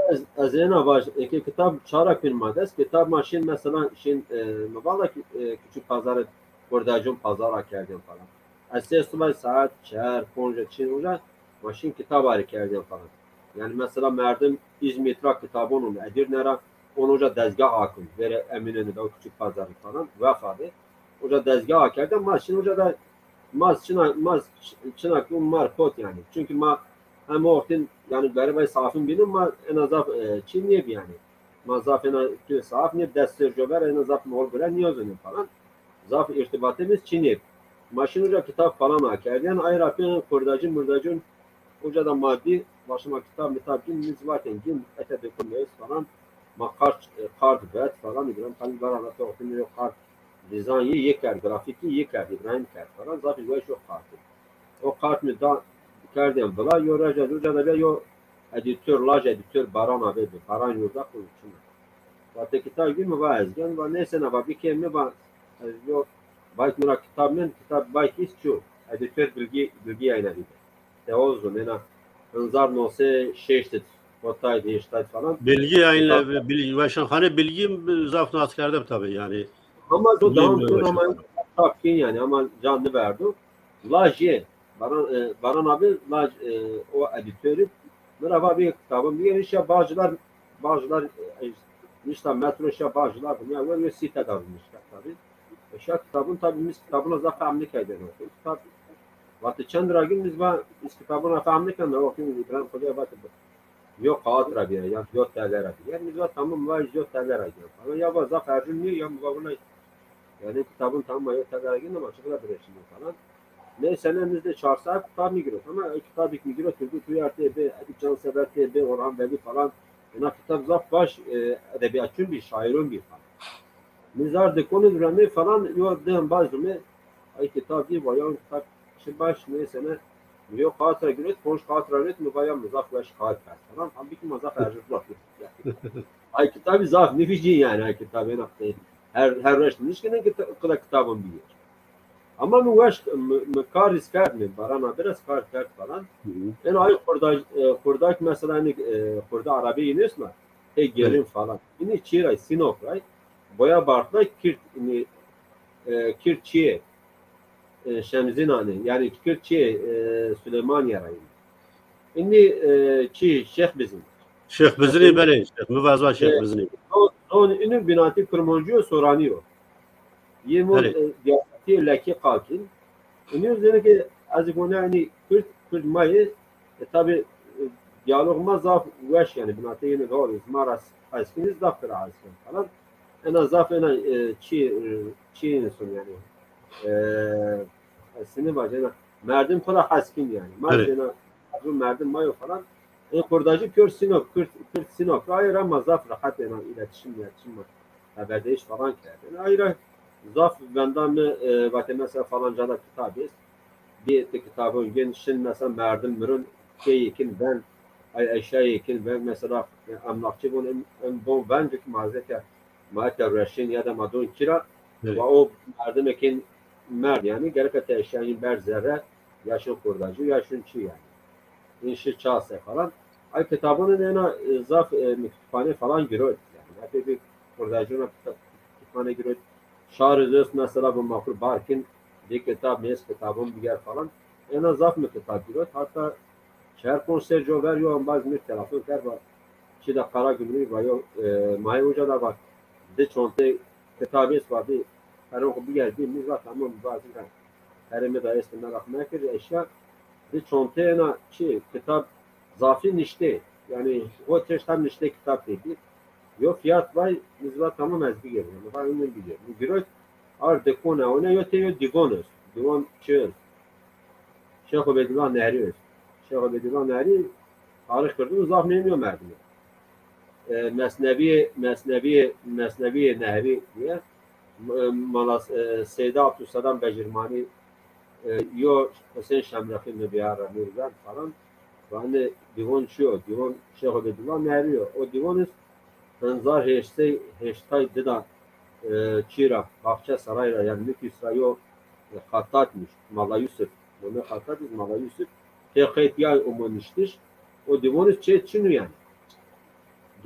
Ez, ez êna vaj, eke kitab çara kun ma dest, kitab ma şin mesela şin, e, mi vala ki, e, küçük pazarı, kurdacın pazara kerdin falan. Ez sê subay saat çar, ponca çin uca, ma şin kitab arı kerdin falan. Yani mesela merdim İzmit ra kitabon onu, Edirne ra onu uca dezgah akın, vere Eminönü de o küçük pazarı falan, vefadı. Uca dezgah akerde, ma şin uca da maz çina, maz çina ku mar pot yani. Çünkü ma hem o wextin yani beribay safin bînin ma ena zaf, e, çi niye bi yani. Ma zaf ena tu saf niye dest ser jober ena zaf mol bire niye zönün falan. Zaf irtibatimiz çi niye. Ma şin uca kitap falan akerdin. Ay rapin kurdacı murdacın uca da maddi başıma kitap mitap gin, miz vaten gin, ete dökülmeyiz falan. Ma kart, e, kart bet falan. İbrahim Halil var anlatı wextin yok kart. Dizayn yê yê kerd, grafîkî yê kerd, Îbrahîm kerd falan, zafî weş o kartî. O kart mi da kerdên vila, yo reja uca de be yo edîtor, laj edîtor Baran abi bi, Baran Yurdak û çima. Va te kitab gî mi va ez gen, va neyse ne va bikê mi va ez yo bayk mi ra kitab min, kitab bayk îst çû, edîtor Bilgî, Bilgî Yayın Evi de. Teoz bû, nêna hezar neh sed şêşt û heft, hêşt falan. Bilgi yayınla, Bilgi, Weşanxane Bilgi zaf nas kerde tabii yani. Ama do Bilgi daham tun ama Weşanxane. Tapkin yani ama can ne verdi. Lajê, Baran, e, Baran abi, laj, e, o editörü. Merhaba bir kitabım diye işte Bağcılar, Bağcılar, e, işte metro işte Bağcılar, bu ne var, site davranmış tabii. Eşya kitabın tabii biz kitabına zaf fehm ne kaydı. Kitap Vatê çend ra gin biz va, biz kitabona fehm nikin, ne wextî İbrahim Xoca vatê bi. Yo qat ra biya, ya yo T L ra biya. Biz va tamam va yo T L ra gin. Ama ya va zaf ercim niye, ya mi va wina. Yani kitabın tamam yo T L ra gin ama çıkla bireşim falan. Neyse ne biz de çar saat kitab mi girot. Ama kitabik mi girot, Turgut Uyar tê bi, Edip Cansever tê bi, Orhan Veli falan. Ena kitab zaf baş, e, edebiyatçın bir, şairın bir falan. Nizar dikoni dureme falan yo dem baz dume. Ay kitab di vayan kitab çi baş neyse ne. Yo qatra giret, ponç qatra giret, mi vayan mi zaf weş qat kerd falan. Halbuki ma zaf ercik laf. Ay kitabı zaf nifijin yani ay kitabı naqte. Her, her reş nişkinin ki qıda kitabın bir. Ama mi weş, mi, mi kar iz kerd mi, Barana biraz kar kerd falan. Hı hı. En ay kurda, e, kurdak mesela hani, e, kurda arabi inisma. He gelin falan. Ini çiray, Sinop ray. Boya Bartla Kirt, ini, e, Kirt çiye, e, Şemzinani, yani Kirt çiye, e, Süleymaniye ray. Ini, e, çi, Şêx Bizin. Şêx Bizinî belê, Şêx, mi vezva Şêx Bizinî. Zon, zon inu binatî Kurmancî yo, Soranî yo. Yê mon, Belê. E, diyalekti leki qalkin. Inu zene ki ez gone yani Kürt, Kürt mayê, e, tabi, e, diyalog ma zaf weş yani binatî yeni doğru. Ma ras haskiniz zaf kira haskin falan. Ena zaf ena, e, çi, e, çi insan yani. E, sini var yani. Merdim kula haskin yani. Ma Evet. Zena, bu merdim mayo falan. E, kurdacı Kürt Sinop, Kürt, Kürt Sinop. Ayra ma zaf rahat yani iletişim, iletişim var. Haberdeyiş falan kerdin. Ayra zaf benden mi, e, vate mesela falan cada kitabı. Bir de kitabın gün şin mesela merdim mürün şey yekin ben, ay eşya yekin ben mesela, e, emlakçı bun em, em bon ben ki mazete ma te reşin ya da ma don kira. Evet. Ve o merdim ekin merd yani gerek te eşyayın ber zerre yaşın kurdacı yaşın çi yani. İşi çase falan. Ay kitabının ena, e, zaf, e, mi kütüphane falan girot. Yani hep bir kurdacına kütüphane girot. Şarî Zöz mesela bu Makul Barkin bir kitap, Mêz kitabın bir yer falan. Ena zaf mi kitap girot. Hatta şehir konser cover yo ambaz mi telefon kerd va. Çi de Kara Gümrük va yo, e, Mahir Hoca da va. Di çonte kitabı es va bir. Her o bir yer bir mi va tamam bazı. Herê me da êst meraq mekir, eşya di çonteyê na çi, kitab zafî niştê. Yani o tişt hem nişte kitap tê bî. Yo fiyat vay, min va tamam ez bigêrim. Min va min bigêrim. Min girot, ar dekona one yo tê yo dîvon est. Dîvon çi est? Şêx Ubeydullah Nehrî est. Şêx Ubeydullah Nehrî tarîx kirdin zaf nêmiyo merdimê. E, Mesneviyê, Mesneviyê, Mesneviyê Nehrî diye. M-, Mala, e, Seyda Abdulselam Bejirmanî, e, yo Husên Şemrexî mi biyara Mîrven falan. Vane dîvon çi yo? Dîvon Şêx Ubeydullah Nehrî yo. O dîvon iz hezar heşt sey heştay di da, e, çî ra, Baxçe Saray ra, yani Miflis ra yo, e, xattat nişt, Mala Yusuf. Nome xattat iz Mala Yusuf. Tê qeyd ya umo niştiş. O dîvon iz çê çin o yani.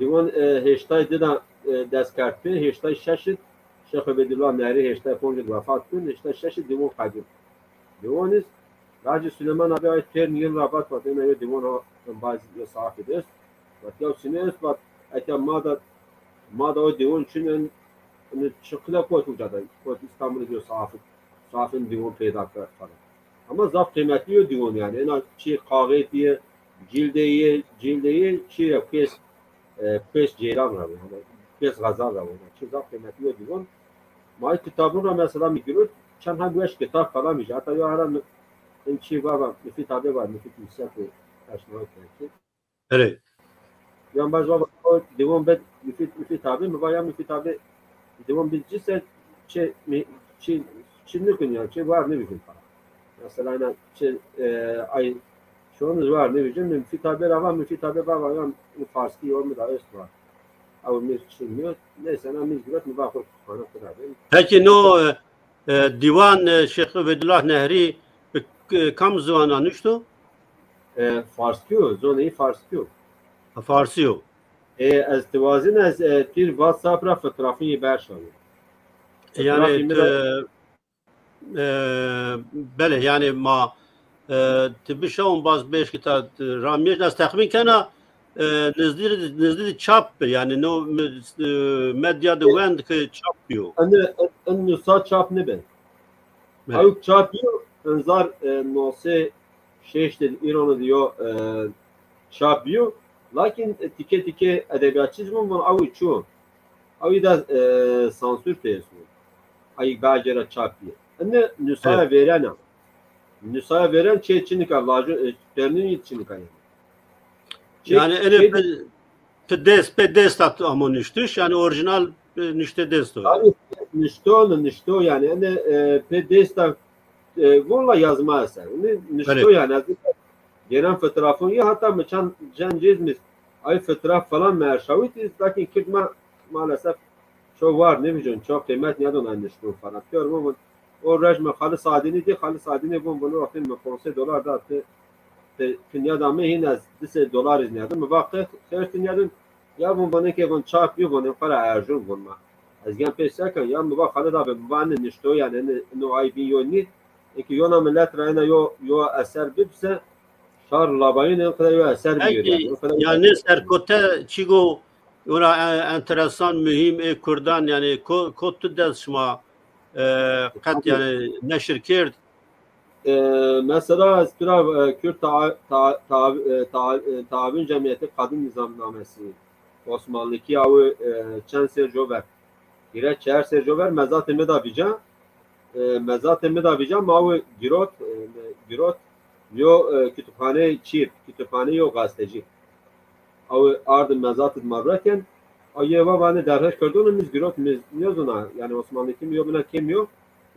Dîvon, e, heştay di da, e, dest kerd pê, heştay şeş id Şêx Ubeydullah Nehrî heştay ponc id wefat kir, heştay şeş id dîvon qedîm. Dîvon iz Hacî Suleyman abi ay têr nîn rabat vat, ena yo dîvon ha embaz yo sahafî dest. Vat ya sine est vat, eke ma da, ma da o dîvon çin en, en çiqile kot uca da, kot İstanbul diyor sahafî, sahafin dîvon peyda kerd falan. Ama zaf qîmetli yo dîvon yani. Ena çi kaxêt ye, cildê ye, cildê ye, çi ye, pês, e, pês ceyran ra, yani pês xezal ra, yani çi zaf qîmetli yo dîvon. Ma kitabon ra mesela mi girot, çend heb weş kitap falan bî. Hatta yo ara mi-, in çi va va, Müfit abi var, Müfit Yüksek'e aşnavat belki. Evet. Yan baş va va, o dîvon bet Müfit, Müfit abi, mi va ya Müfit abi, dîvon bit cise, çi, mi, çi, çi nikun ya, çi var ne bileyim falan. Mesela ne, çi, e, ay, şunuz var ne bileyim, Müfit abi ra va, Müfit abi va va, yan Farski yo mu da est var. Ew mir çi mi, neyse, ne mir girot, mi va xwe kütüphane xwe da bin. Peki no, e, E, dîwan, e, Şêx Ubeydullah Nehrî bi, e, kam ziwana nuşto? E, Farskî yo, zoneyî Farskî yo. Ha, Farsî yo. E, ez tiwazin ez, e, tîr WhatsApp ra fotoğrafî berşavim. Yani fotoğrafî mi de, e, belê, yani ma, e, ti bişewin baz beş kita ramiyet, ez texmîn kena, e, nizdî, nizdî çap bi, yani no, e, medya de wend ki çap biyo. Ene, en nusa çap nebe. Evet. Ew çap biyo, enzar, e, nosê şeş de, îrona de yo, e, çap biyo. Lakin, e, tike tike edebiyatçı zimon von ew çû. Ew da, e, sansür tês bû. Ay bacera çap biyo. Ene nusaya verena. Nusaya veren çê çinika, lajo, e, pernî çinika yani. Çê, yani ene çê pe, pe dest, pe desta tu amo niştiş, yani orijinal, e, nişte desto. Tabii, nişto, nişto yani, ene, e, pe desta, e, volla yazma eser. Ene nişto yani, ez gelen fotoğrafon ya, hatta mi çan, çan cezmiz, ay fotoğraf falan mi erşawit, lakin Kürt ma, maalesef çok var, ne bileyim, çok kıymet ne don anlaştım falan. Diyor bu, o rejme Halis Adini diye, Halis Adini bu, bunu vaktin mi konse dolar da attı. Te, dünyada mı yine dise dolar izniyadım. Mi vakti, her dünyada ya bu, bunu ki bu çap, bir bunu para erjun bulma. Ez gen pêşekan, ya mi va Halid abi, mi va ne nişto yani, ne, no ay bin yoni. Eki yona millet rayna yo, yo eser bibse, şar labayın en kadar yo eser bir yani. Yani serkote çigo, ora, e, enteresan, mühim, e, Kurdan, yani ko, ko tu dest şima, e, qet yani neşir kerd. E, mesela ez pira, e, Kürt ta, ta, ta, e, ta, e, Taavün Cemiyeti Kadın Nizamnamesi, Osmanlıki awi, e, çend ser jover. Gire çer ser jover mezatê me da bica. E, mezatê me da bica ma wi girot, e, girot yo, e, kütüphane çîr, kütüphane yo gazeteci. Ew ardin mezatid ma reken. Ew yê va vane derheş kerdon, miz girot, miz niyozona, yani Osmanlıki mi yo bina kêm yo.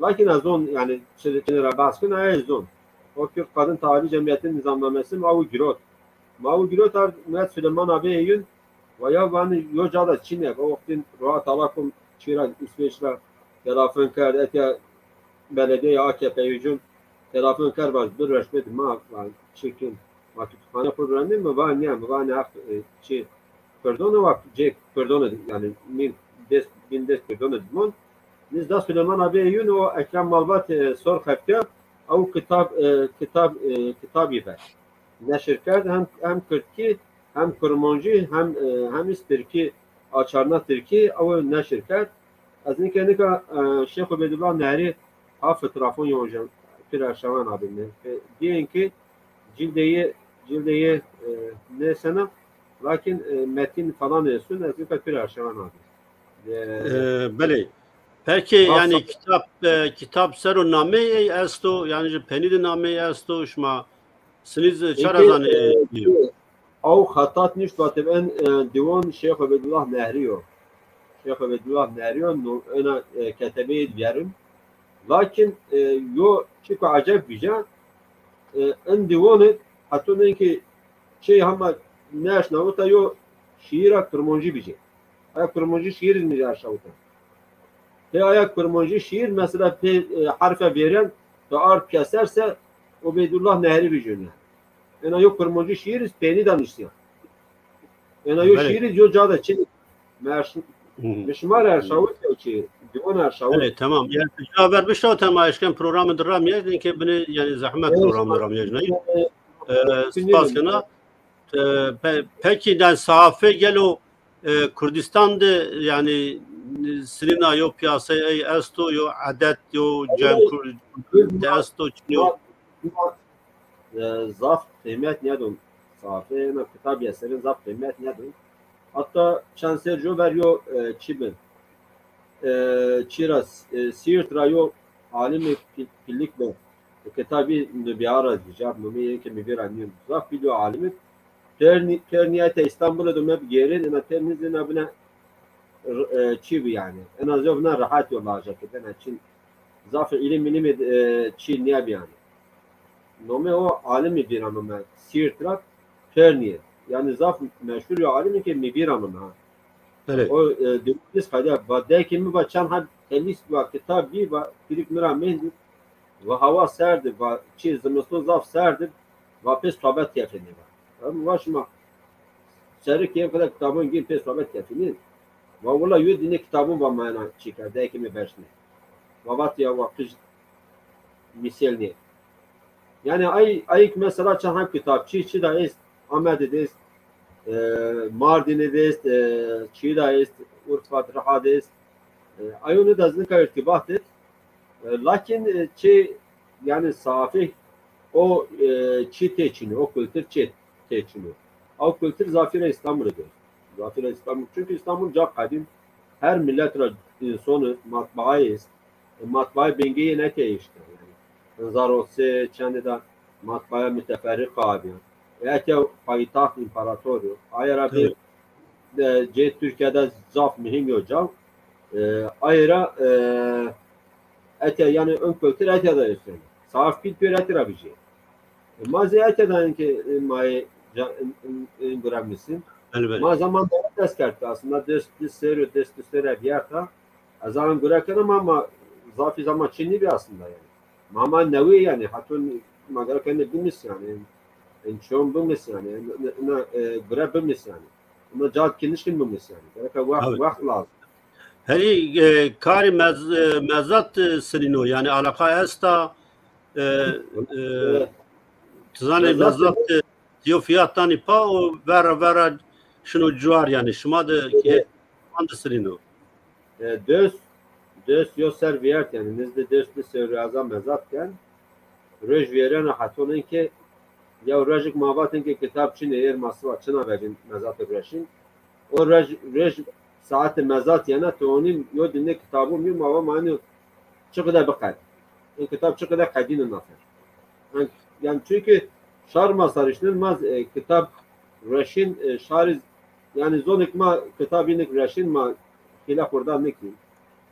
Lakin ez zon, yani çi, çi ra bahs kin, ez zon. O Kürt Kadın Taavü Cemiyeti nizamnamesi ma wi girot. Ma wi girot ard Murat Süleyman abi eyün. Ve ya vane yo cada çine, o vaktin rahat alakum çira İsveç ra telefon kerd, etya belediye A K P yücün telefon kerd, baş bir resmet ma, ma çirkin. Ma kütüphane xwe rûnandin, mi va niya, mi va ne heq, e, çi Kurdon e, wek cê Kurdon e, yani min dest, bin dest Kurdon e dimon. Nizda Süleyman abi Eyün o Ekrem Malbat, e, sor xeftiya, ew kitab, e, kitab, e, kitabî ve neşir kerd, hem, hem Kurdkî, hem Kurmancî, hem, e, hem îs Tirkî, açarna Tirkî, ew neşir kerd. Ez nike nika, e, Şêx Ubeydullah Nehrî ha fotoğrafon yon jen pir erşawan abî me. E, diyen ki cildê yê, cildê yê, e, ne sena, Lakin e, metin falan êsûn ez nika pir erşewa nabî. E, Ee, belê. Peki, yani kitap, e, kitap ser o nameyê ey esto, yani ji penî de nameyê esto, şima sinîz çara zanê? Ew xetat nişt vatib en e, diwan Şêx Ubeydullah Nehri yo. Şêx Ubeydullah Nehri yo, no, ena e, ketebeyê diyerim. Lakin e, yo çiko eceb bîje, e, en diwanê heto nenkê çey hema neşnawita yo şiîra Kurmancî bîje. Aya Kurmancî şiîr mi erşawita. Pê aya Kurmancî şiîr mesela pê e, herfe vêren ve ard keserse Ubeydullah Nehri bîje yani. Ena yo Kurmancî şiîr iz pênî de niştiya. Ena yo şiîr iz yo ca de çi. Merş-, Mişmar erşawit yo çi. Diwan erşawit. Evet, tamam. Yani ca ver bişawit ama eşken programı da ramiyaj, linke bini yani zahmet programı da ramiyaj, ne? Ee, spas kena. Ee, pe-, peki, yani sahafe gelo e, Kurdistan de yani sinîna yo piyasayê ey esto, yo edet, yo cem Kurd de esto, çin yo? E, zaf qîmet nedon. Sahafe ena kitabê serin zaf qîmet nedon. Hatta çend ser jo ver yo e, çi bin. E, çira e, Siirt ra yo alimê pil-, pilik be. Kitabî nubiyara dîja, nomê yên ke mi vîra nîn. Zaf pîl yo alimî. Ternî, ternî ete Îstanbulê de me bi gêrên, ena ternî zina bine e, çi bi yani. Ena zov na rahat yo laja ke dena çin. Zaf îlim îlim e, çi niye bi yani. Nomê o alimî vîra me Siirt ra Ternî. Yani zaf meşhur yo alimî ke mi vîra me ha. Evet. O e, dibis kadiya, va dayikê mi va çend heb telîs va kitab bî, va pilik mi ra mendî. Va hewa serd e, va çi zimiston zaf serd e, va pê sohbet kefînê va. Em va şima serikê em qede kitabon gîn pê sohbet kefînê. Va wila yo dîne kitabon va mena çîka, dayikê mi beşne. Va vat ya wa qij mîsel nê. Yani ay, ayik mesela çend heb kitapçî çi da est, Amedê de est, e, Mardinê de est, e, çi da est, Urfa, Riha de est. E, ayonê de ez nika irtibat et. E, lakin e, çi yani safi o e, çi tê çin, o kultur çi tê çin. O kultur zafîra İstanbul'ê de. Zafîra İstanbul. Çünkü İstanbul ca qedîm, her millet ra insonê, matbaayê est. E, matbaayê bingê yê neke işte. Yani. Hezar û sê çendê de matbaaya müteferrika abiya. E, eke payitaxt imparator yo. Ayera bir e, cê Türkiye'de zaf mühim yo ca. E, ayera e, eke yani ön kültür eke de üstüne. Sahaf pil pir eke de bir şey. E, ma zê eke de enke e, maye ca, in, in, in, bırakmışsın. Elbette. Ma zaman da ders kertti aslında. Ders, ders seri, ders, ders seri bir yerde. Ez an göre kena ma, ma zafî zaman çinî bi aslında yani. Ma ma newê yani hatun ma gerek ne bimis yani. En çon bimis yani. Ne, ne, e, göre bimis yani. Ama cahat kinişkin bimis yani. Gerek wext, wext lazım. Herî e, karî mez, e, mezat e, sirîno yani alaka esta e, e, tizanê mezat e, Yo fiyat tanî pa û vera vera şino cuar yani şima de hê-, man de sirîno. E, döst, döst yo ser viyert yani nizde döst bi sewraza mezat ken. Roj viyerena hatonên ke ya rojik ma vatin ke kitab çin ê êr masiva çina vecin mezat reşin. O rej, rej saetê mezat yana tu onî yo dine kitabû mî ma va manî çi qide biqed. Ê kitab çi qide qedîne nafer. Yani, yani çünkü şar ma sariştin ma e, kitab reşin e, şariz yani zonik ma kitab inik reşin ma hile xurda nikin.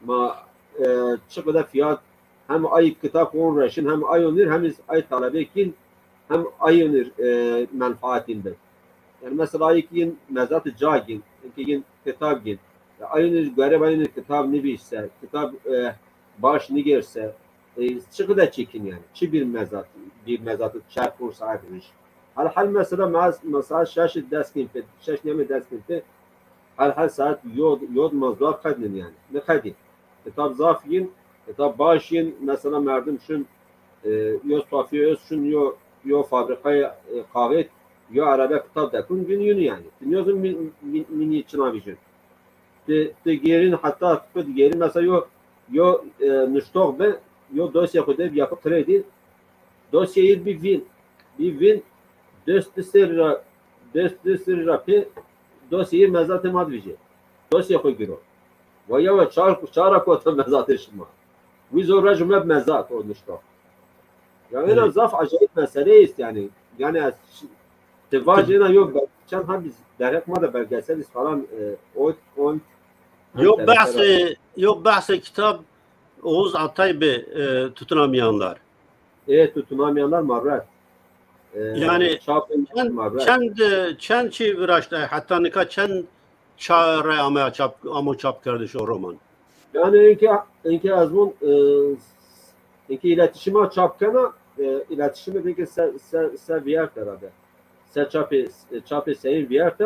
Ma e, çi qide fiyat hem ay kitab on reşin hem ay onir hem ay talebe kin hem ay onir e, menfaatin de. Yani mesela ay kin mezat cagin, ki yin kitab gin. Ya ay onir göre ay onir kitab nivîşse, kitab e, baş nigirse, e, çi qide çekin yani. Çi bir mezat, bir mezat çar pênc saet riş. Hal hal mesela ma, mesela şeş dest kin pe, şeş neme dest kin pe. Hal hal saet yod, yod mazlar qednin yani. Ne qedin? Kitab zaf yin, kitab baş yin, mesela merdim şun, e, yo sofî öz şun, yo, yo fabrikaya e, kahve, yo araba kitab dekun, gün yün yani. Dünyazın min, min, mini çinavijin. Ti, ti gêrin heta ti gêrin mesela yo, yo e, nuştox be, yo dosya xwe de yapı kredi. Dosya yir bir vin. Bir vin döst bir ser ra, Dest dest ra pê dosyê mezatê ma divîje. Dosyê xwe giro. Ve ya ve çar, çara kota mezatê şima. Wî zor re ji me mezat o nişto. Ya ena zaf acayip mesele ist yani. Yani ez şi- te vacê ena yok be- çend ha biz derhek ma da belgesel ist falan e, o on Yok behsê, yok behsê kitab Oğuz Atay bi e, tutunamayanlar. E tutunamayanlar mabret. E, Yani çap Çend, mabret. çend, e, çend çi viraştay, heta nika çend çare ame çap, amo çap kerdiş o roman? Yani enke enke ez bun e, enke iletişime çap kena e, iletişime de ki se se se viyert herhalde. Se çapê çapê seyîn viyert.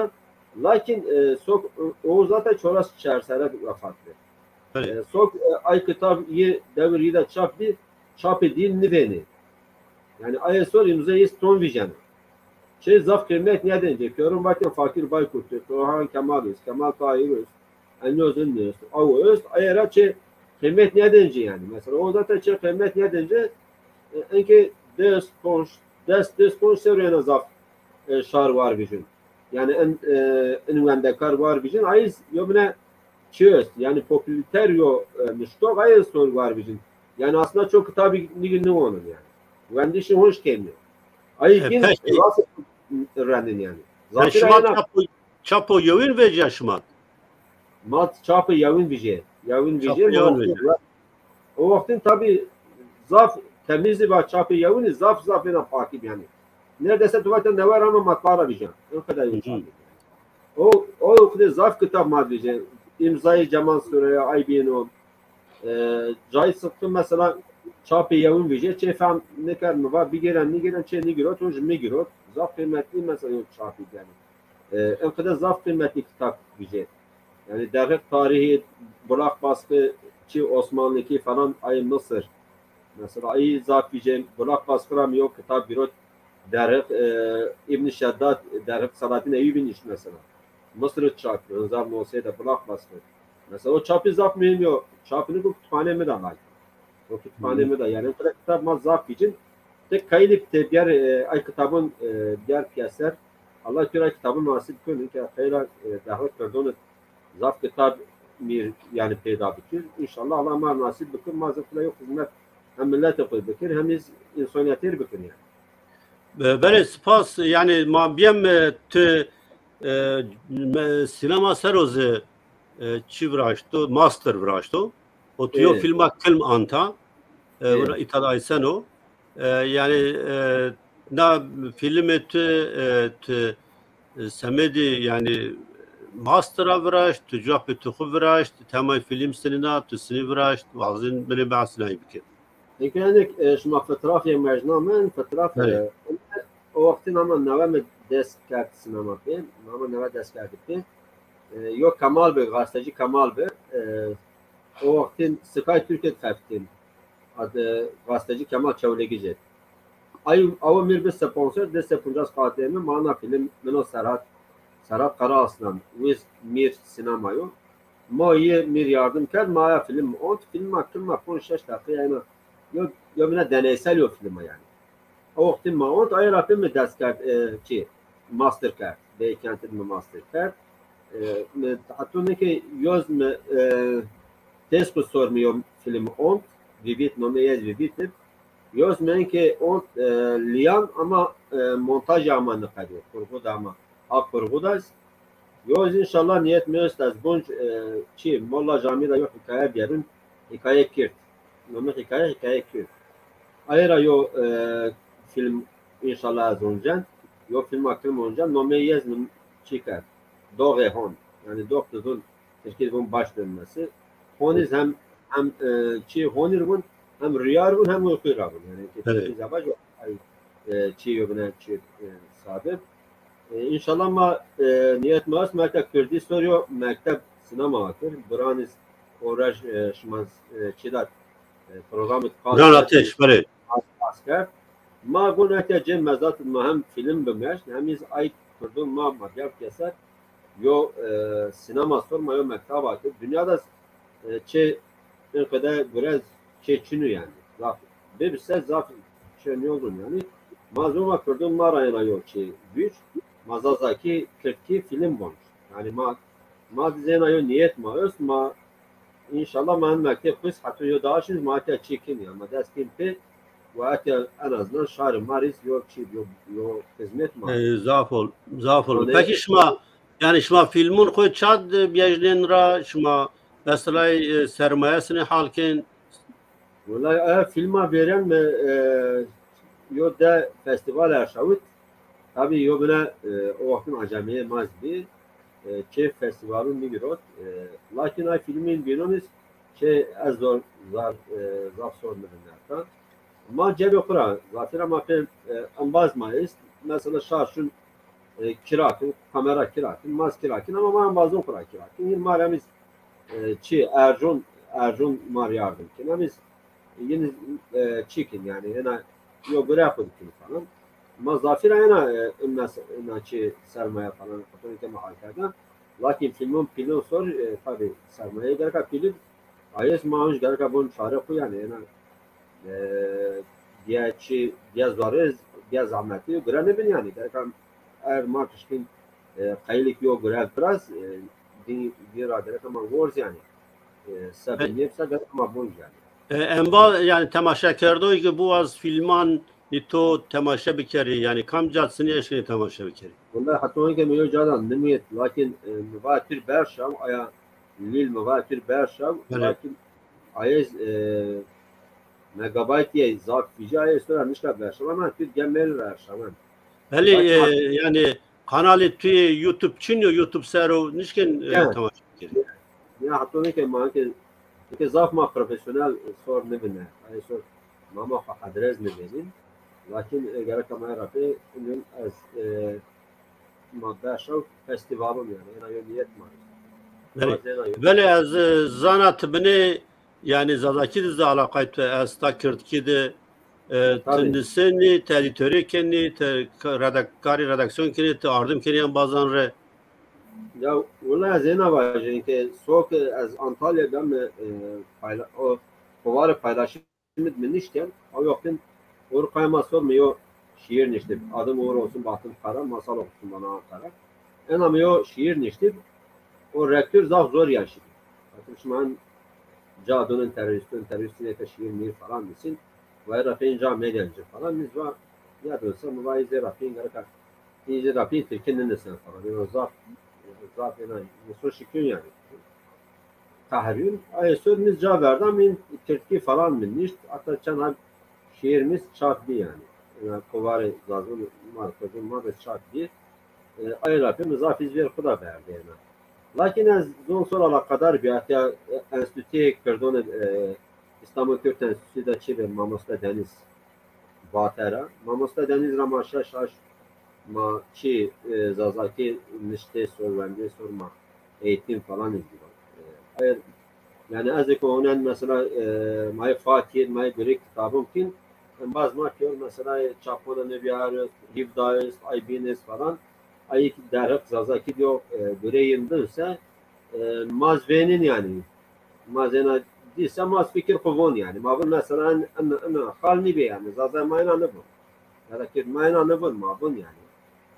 Lakin e, sok o zaten çoras çersere vefat bi. Belê. E, sok e, ay kitab yi devir yi de çap bi çapê dîn nivênê. Yani ay sor imza yi ton vijene. Çê zaf kıymet ne dence. Piyorun bakın Fakir Baykurt, Orhan Kemal Öz, Kemal Tahir Öz, Enyoz Ünlü Öz, Avu Öz, ayera çê kıymet ne dence yani. Mesela o zaten çê kıymet ne dence. E, enke des konş, des des konş seruyena zaf e, şar var bijin. Yani en e, en wendekar var bijin. Ayız yo bine çöst. Yani popüler yo e, nişto ayız sor var bijin. Yani aslında çok kitabı nigin ne onun yani. Wendişi hoş kemiyor. Ayı E, kin peki. Nasıl rendin yani. Yani Zaten şima aynen- çapo, çapo yewin vece şima. Mat çapı yawin vije. Yawin Çapı vije. yawin O vije. wextin, o wextin tabi zaf temizdi va çapı yawin zaf zaf ena pakib yani. Neredeyse tu vaten newer ama matbara vije. O kadar Hı hı. yumuşak. O o kadar zaf kitap mat vije. İmzayı Cemal Süreya, Aybino. E, Cahit Sıtkı mesela çapı yawin vije. Çe fam ne kar mı va bigeren nigeren çe nigirot, o jimi girot. Zaf kıymetli mesela yok çapı yani. E, en kadar zaf kıymetli kitap vije. Yani derhek tarihi, bulak baskı, çi Osmanlıki falan ay Mısır. Mesela ay zaf vije, bulak baskı ram yok kitap birot derhek e, İbn Şeddad, derhek Salatin Eyyubi niş mesela. Mısır çap, Rıza Mosey de bulak baskı. Mesela o çapı zaf mühim yok. Çapını bu kütüphane mi de var? O kütüphane mi de yani. Kitap ma zaf vijin. Tek kayılıp te diğer e, ay kitabın e, diğer piyaser. Allah Teala kitabı nasip kılın ki hayra e, davet perdonu zaf kitap mir yani peyda bikir. İnşallah Allah ma nasip bikir. Ma zaf yok hizmet hem millete koy bikir hem iz insaniyetler bikir yani. Be- Belê spas yani ma biyem e, tu e, me- sinema serozi e, çi viraşto, master viraşto. O tu yo Evet. Filma Kilm anta. E, Evet. Wira İtal Ayseno. E, yani e, na filmê tu e, tu e, semedî yani mastera viraşt, tu cevapê tu xu viraşt, temay film sinina, tu sini viraşt, wazin bini behsinayı bike. Peki yani e, şuma fotoğrafya mecna men, fotoğraf Evet. e, o vaktin ama neve mi dest kert sinema pê, ama neve dest kert pê. E, yo Kemal Bey, gazeteci Kemal Bey. E, o vaktin Sky Türkiye xeftin. Ad, e, gazeteci Kemal Çewlegi jê. Ay, awa mir bi sponsor, de se puncas qatê mi, mana film, mino Serhat, Serhat Karaaslan, wiz mir sinema yo. Ma yê mir yardım kerd, ma ya film ont, filma, filma pon şeş dakika yani. Yo, yo bine deneysel yo filma yani. O vaktin ma ont, ay ra film dest kerd, e, çi, master kerd, beykentid mi master kerd. E, mi, hatta ne ki yoz mi, e, tez ku sor mi yo film ont, vivit, nome yez vivit, yoz mi enke ont, e, liyan ama e, montaj ama ne kadar, kurgu da ama, a kurgu da. Yoz inşallah niyet mi öst ez bunc, e, çi, Molla Cami da yok hikaye biyarın, hikaye kirt. Nome hikaye, hikaye kirt. Ayra yo e, film inşallah ez oncen. Yo film akrim oncen. Nome yez min çi kerd. Doğe hon. Yani doktuzun Tirkî dibûn baş dönmesi. Honîz hem hem e, çi honîr bûn, hem riyar bûn, hem uykuy rabûn. Yani ki Evet. Tirkî zavac ay e, çi yo bine çi e, sabit. E, inşallah ma e, niyet ma est, mekte Kurdî Soryo, mekteb sinema kir. Buranis Oraj e, şima e, çi dat e, programı Buran Ateş, belê. Asker. Ma gon eke cem mezat ma hem film bimeşt, hem iz ay kurdun ma ma gel keser. Yo e, sinema sor ma yo mektaba kir. Dünyada e, çe en kadar gurez çe çinu yani. Zaf. Bebise zaf çe yolun yani. Ma zoma kurdun ma rayına yo çe güç. Ma zazakî, kirdkî fîlm bûn. Yanî ma, ma dizêna yo niyet ma öst, ma înşallah ma hin mekteb xwist, heto yo daşin ma ke çêkin ya, ma dest kên pê, we eke en azından şarê ma rîz yo çî, yo, yo xizmet ma. Ee, zaf ol, zaf ol. Peki şima, yani şima filmûn xwe çad biyejnên ra, şima mesela, e, sermaye sinê halkên? Wellahî, ev filma vêren me, e, yo de festival erşawit. Tabî yo bine, e, o wextin acemiyê ma zî bî, e, çê festivalûn nigirot. E, lakin ay filmên bînon iz çê ez zor, zar, e, zaf sor min nerta. Ma cebê xwe ra, zatira ma pê, e, embaz ma ist. Mesela şar şun, e, kirakin, kamera kirakin, maz kirakin, ama ma embazon xwe ra kirakin. Yin ma remiz, e, çi, erjon, erjon ma yardım kin. Emiz yin, e, çikin yani, ena yo gure xwe dikin falan. Ma zafira ena, e, in mes-, ena çi sermaye falan, xatirê ke ma hal kerdan. Lakin filmon pilon sor, e, tabi sermaye gereka pilin, ayes ma hiç gereka bon çare xwe yani, ena, e, diye çi, diye zor, diye zahmetî gure nebin yani. Gereka er ma kişkin, e, qeylik yo gure biraz, e, di, di ra gereka ma worz yani. E, sebin nefsa gereka ma bon yani. E, em va, yani temaşekerdoyê ki bu az filman li to temaşe bikerî, yani kam cat sinê eşkê temaşe bikerî? Wala heta weke me yo cadan nimiyet, lakin, e, mi va tir berşam, aya lîl mi va tir berşam, Belê. Lakin ayê, e, megabayt ye zaf fîja ayê sora nişka berşam, ama tir gemel berşam. Belê, Lakin e, hat- yani kanalê tu YouTube çin yo, YouTube ser o nişkin, e, Evet. Temaşe bikerî. Ya heta weke ma ke, ke zaf ma profesyonel sor nibine. Ayê sor ma ma xwe adres nibênin. Lakin, e, gereka ma rapê, inin ez, e, ma beşa festivalon yani, ena yo niyet ma. Belê. Belê, ez, e, zana tu binê, yani Zazakî de zî alaqay tu, ez ta Kirdkî de, e, Tabii. Tu nisenî, tu edîtorê kenî, tu ka-, redakkarî redaksiyon kenî, tu ardim kenî embazan re. Ya, wila ez êna vajin ke sok ez Antalya de me, e, payla-, o, kovare paylaşım mit mi nişken, o yokin Urkaya ma sor mi yo şiir niştib. Adım Uğur olsun, bahtım kara, masal okusun bana Ankara. Ena mi yo şiir niştib, o rektör zaf zor yaşadı. Bakın şu an cadonun teröristün, teröristine de şiir mir falan misin? Vay rapin ca medyancı falan, biz va, ya dönse mi vay izle rapin garika, izle rapin Türkiye'nin de sen falan. Yani zaf, zaf yani, nasıl şükür yani. Tahrîr. Ayê sor miz ca verda min Tirkî falan min nişt. Hatta çend hal şiir miz çap bî yani. Yani kovarê zazun markojun ma da çap bî. E, ayê lafê mi zaf iz vêr xwe da berdê yani. Lakin ez zon sor alakadar bî, hatta, e, Enstitüyê Kirdon, e, İstanbul Kürt Enstitüsü de çi be mamosta Deniz Vatera. Mamosta Deniz ra ma şaş şaş ma çi, e, Zazakî niştê sor, wendê sor ma eğitim falan izdivan. E, eğer, yani ez eko onen mesela, e, mayê Fatih, mayê Greek kitabım kin, embaz ma kiyor mesela, e, Çapona Nebiarist, Hivdaist, Aybinist falan, ayik derhak Zazakî diyor, e, göre yirmi ise, e, maz venin yani. Maz ena dîsa maz fikir xwe von yani. Ma vin mesela en, en, en xal nibe yani. Zaza ma ena ne bon. Ya da kir ma ena ne bon, ma vin yani.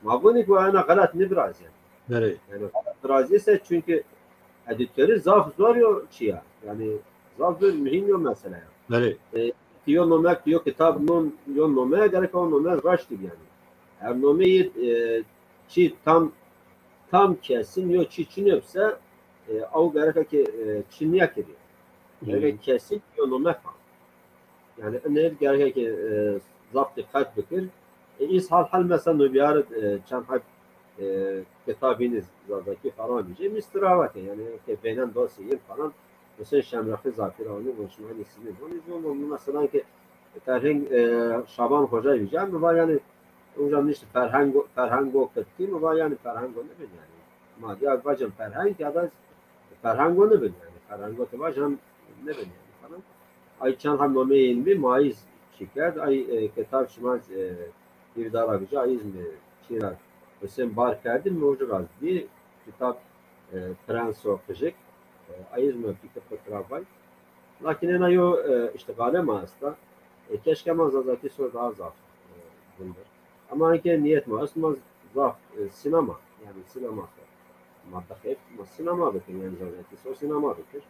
Ma vin ki ena xelat nibraz yani. Belê. Yani xelat brazî ise çünkü editörü zaf zor yo çiya. Yani zaf zor mühim yo mesela ya. Belê. E, yo nomek, yo kitab non, yo nome, gerek o nome raşt yani. Her nomeyi, e, çi tam, tam kesin yo çi çin yoksa, e, ew gereka ki, e, çin ya kiri. Gerek kesin yo nome tam. Yani ne gerek ki, e, zaf dikkat bikir. E, iz hal hal mesela nubiyar, e, çend hal, e, kitabiniz Zazaki falan bije. Mistirava ke yani ke beynen dosyayı falan. Mesela Şemrexi Zafir onu konuşmayı sinir. Onu izin mesela ki Ferheng, e, Şaban Hoca bije. Mi var yani hocam işte Ferheng, Ferhengo Kırkî mi var yani Ferhengo ne bileyim yani. Ma ya bacım Ferheng ya da Ferhango nibin yani. Ferhango tu baş hem nibin yani falan. Ay çend hem nomeyên bi mayiz çiket. Ay, e, kitab şima, e, bir dara bica ayız mı çira Hüseyin bar kerdin mi hoca gaz bir kitap, e, Prenso Kıjık. E, ayız mı fikir kutravay. Lakin ena yo, e, işte gale ma esta. E, keşke ma Zazaki sor daha zaf, e, bundur. Ama anke niyet ma, aslında zaf, e, sinema, yani sinema sor. Ma bixêf, ma sinema bikin, yani zazakî sor sinema bikin.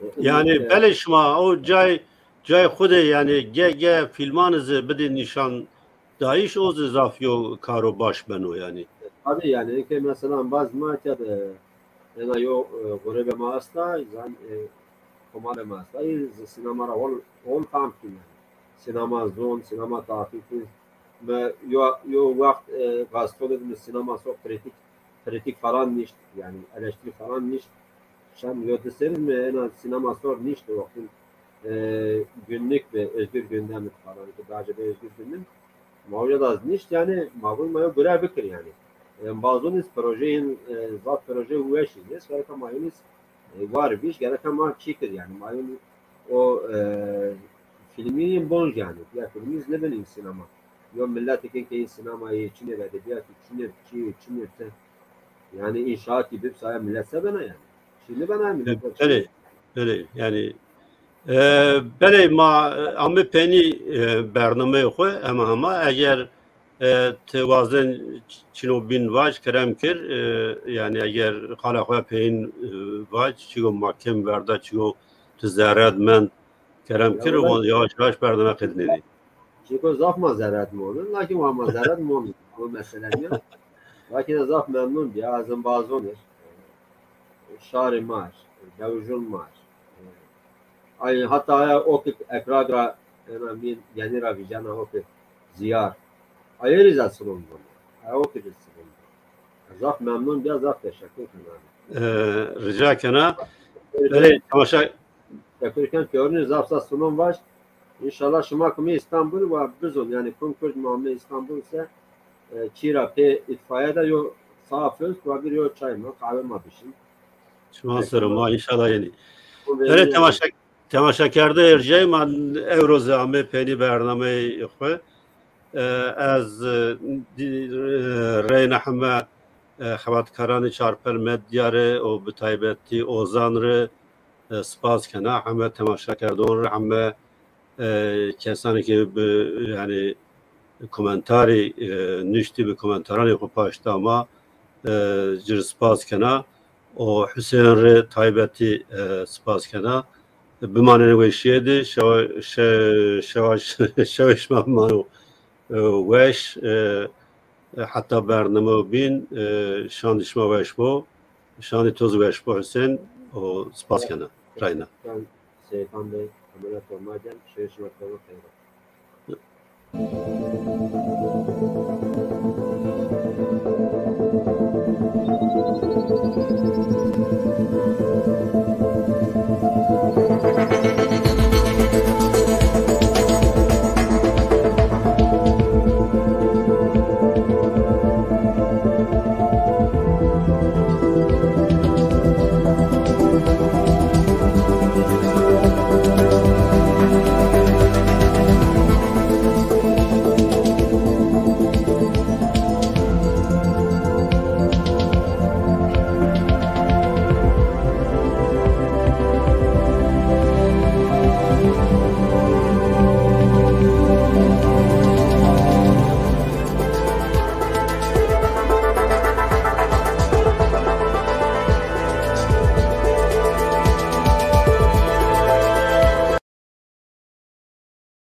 E, Yani e, belê şima o cay, cay xwe de yani ge, ge filman zî bidê nîşan dayîş, o zî zaf yo karo baş beno yani. Tabii yani, ki mesela bazı ma ki de, yani yo, e, grebe ma asta, zan, e, komale ma asta, e, sinema ra ol, ol tam ki yani. Sinema zon, sinema taqiqî. Me yo, yo wext, e, gazetolê de sinema sor kritik, kritik falan nişt, yani eleştiri falan nişt. Şem yo de serin me ena sinema sor nişt wextin, e, günlük be, özgür gündem falan ki daha önce be özgür gündem. Ma hoca da nişt yani, ma bun ma yo görev bikir yani. E, bazoniz projeyin, e, zat proje weşiz. Gereka ma yoniz, e, var biş, gereka ma çikir yani. Ma yoniz o, e, filmi bonj yani. Ya filmi ne benim sinema. Yo millet ki ki sinema ye, çine be edebiyat, çine çi, çine te. Yani inşaat gibi saya millet se bena yani. Şimdi bana millet. Belê, belê yani. E, belê ma, e, ame penî, e, bernameyê xwe hema hema eger, e, te wazen çino bin vac kerem kir, e, yani eger qala xwe peyîn, e, vac çigo ma kêm verda çigo tu zerred mend kerem kir û yavaş yavaş bername qedinê. Çiko zaf ma zerred monin, lakin wa ma zerred monin. Bu mesele niye. Lakin zaf memnun diye azim bazonir. Şarê mar, dewjun mar. Ay hatta ya okit ekragra ena min yeni ra vijana okit ziyar. Ayeri za sıvım bunu. Ay okit sıvım. Zaf memnun diye zaf teşekkür ederim. E, rica kena. Belê temaşa. Teşekkür ederim. Görünür zaf zaf sunum var. İnşallah şima kumî İstanbul ve bizon yani kum Kürt muamele İstanbul ise, e, çira pê itfaiye de yo saf öz ve bir yo çay mı kahve ma bişin. Şima ser ma inşallah yani. Belê temaşa, temaşakerde ercey ma ewroze ame penî bernameyê xwe. E, ez, e, di, e, reyna heme, e, xebatkaranê Çarpel Medya re û bi taybetî Ozan re, e, spas kena. Heme temaşakerdon re, heme, e, kesanê ke bi, yani, komentarî, e, nuştî bi komentaranê xwe paş da ma, e, cir spas kena. Û Husên re taybetî, e, spas kena. Bimanên weşiyê de şewa, şe-, şewa, şewê şima bimano, e, weş, e, heta bername bîn, e, şandî şima weş bo. Şandî toz weş bo Husên û spas kena. Reyna. Seyfan Bey, Emre Tornacem, şeş nokta nokta.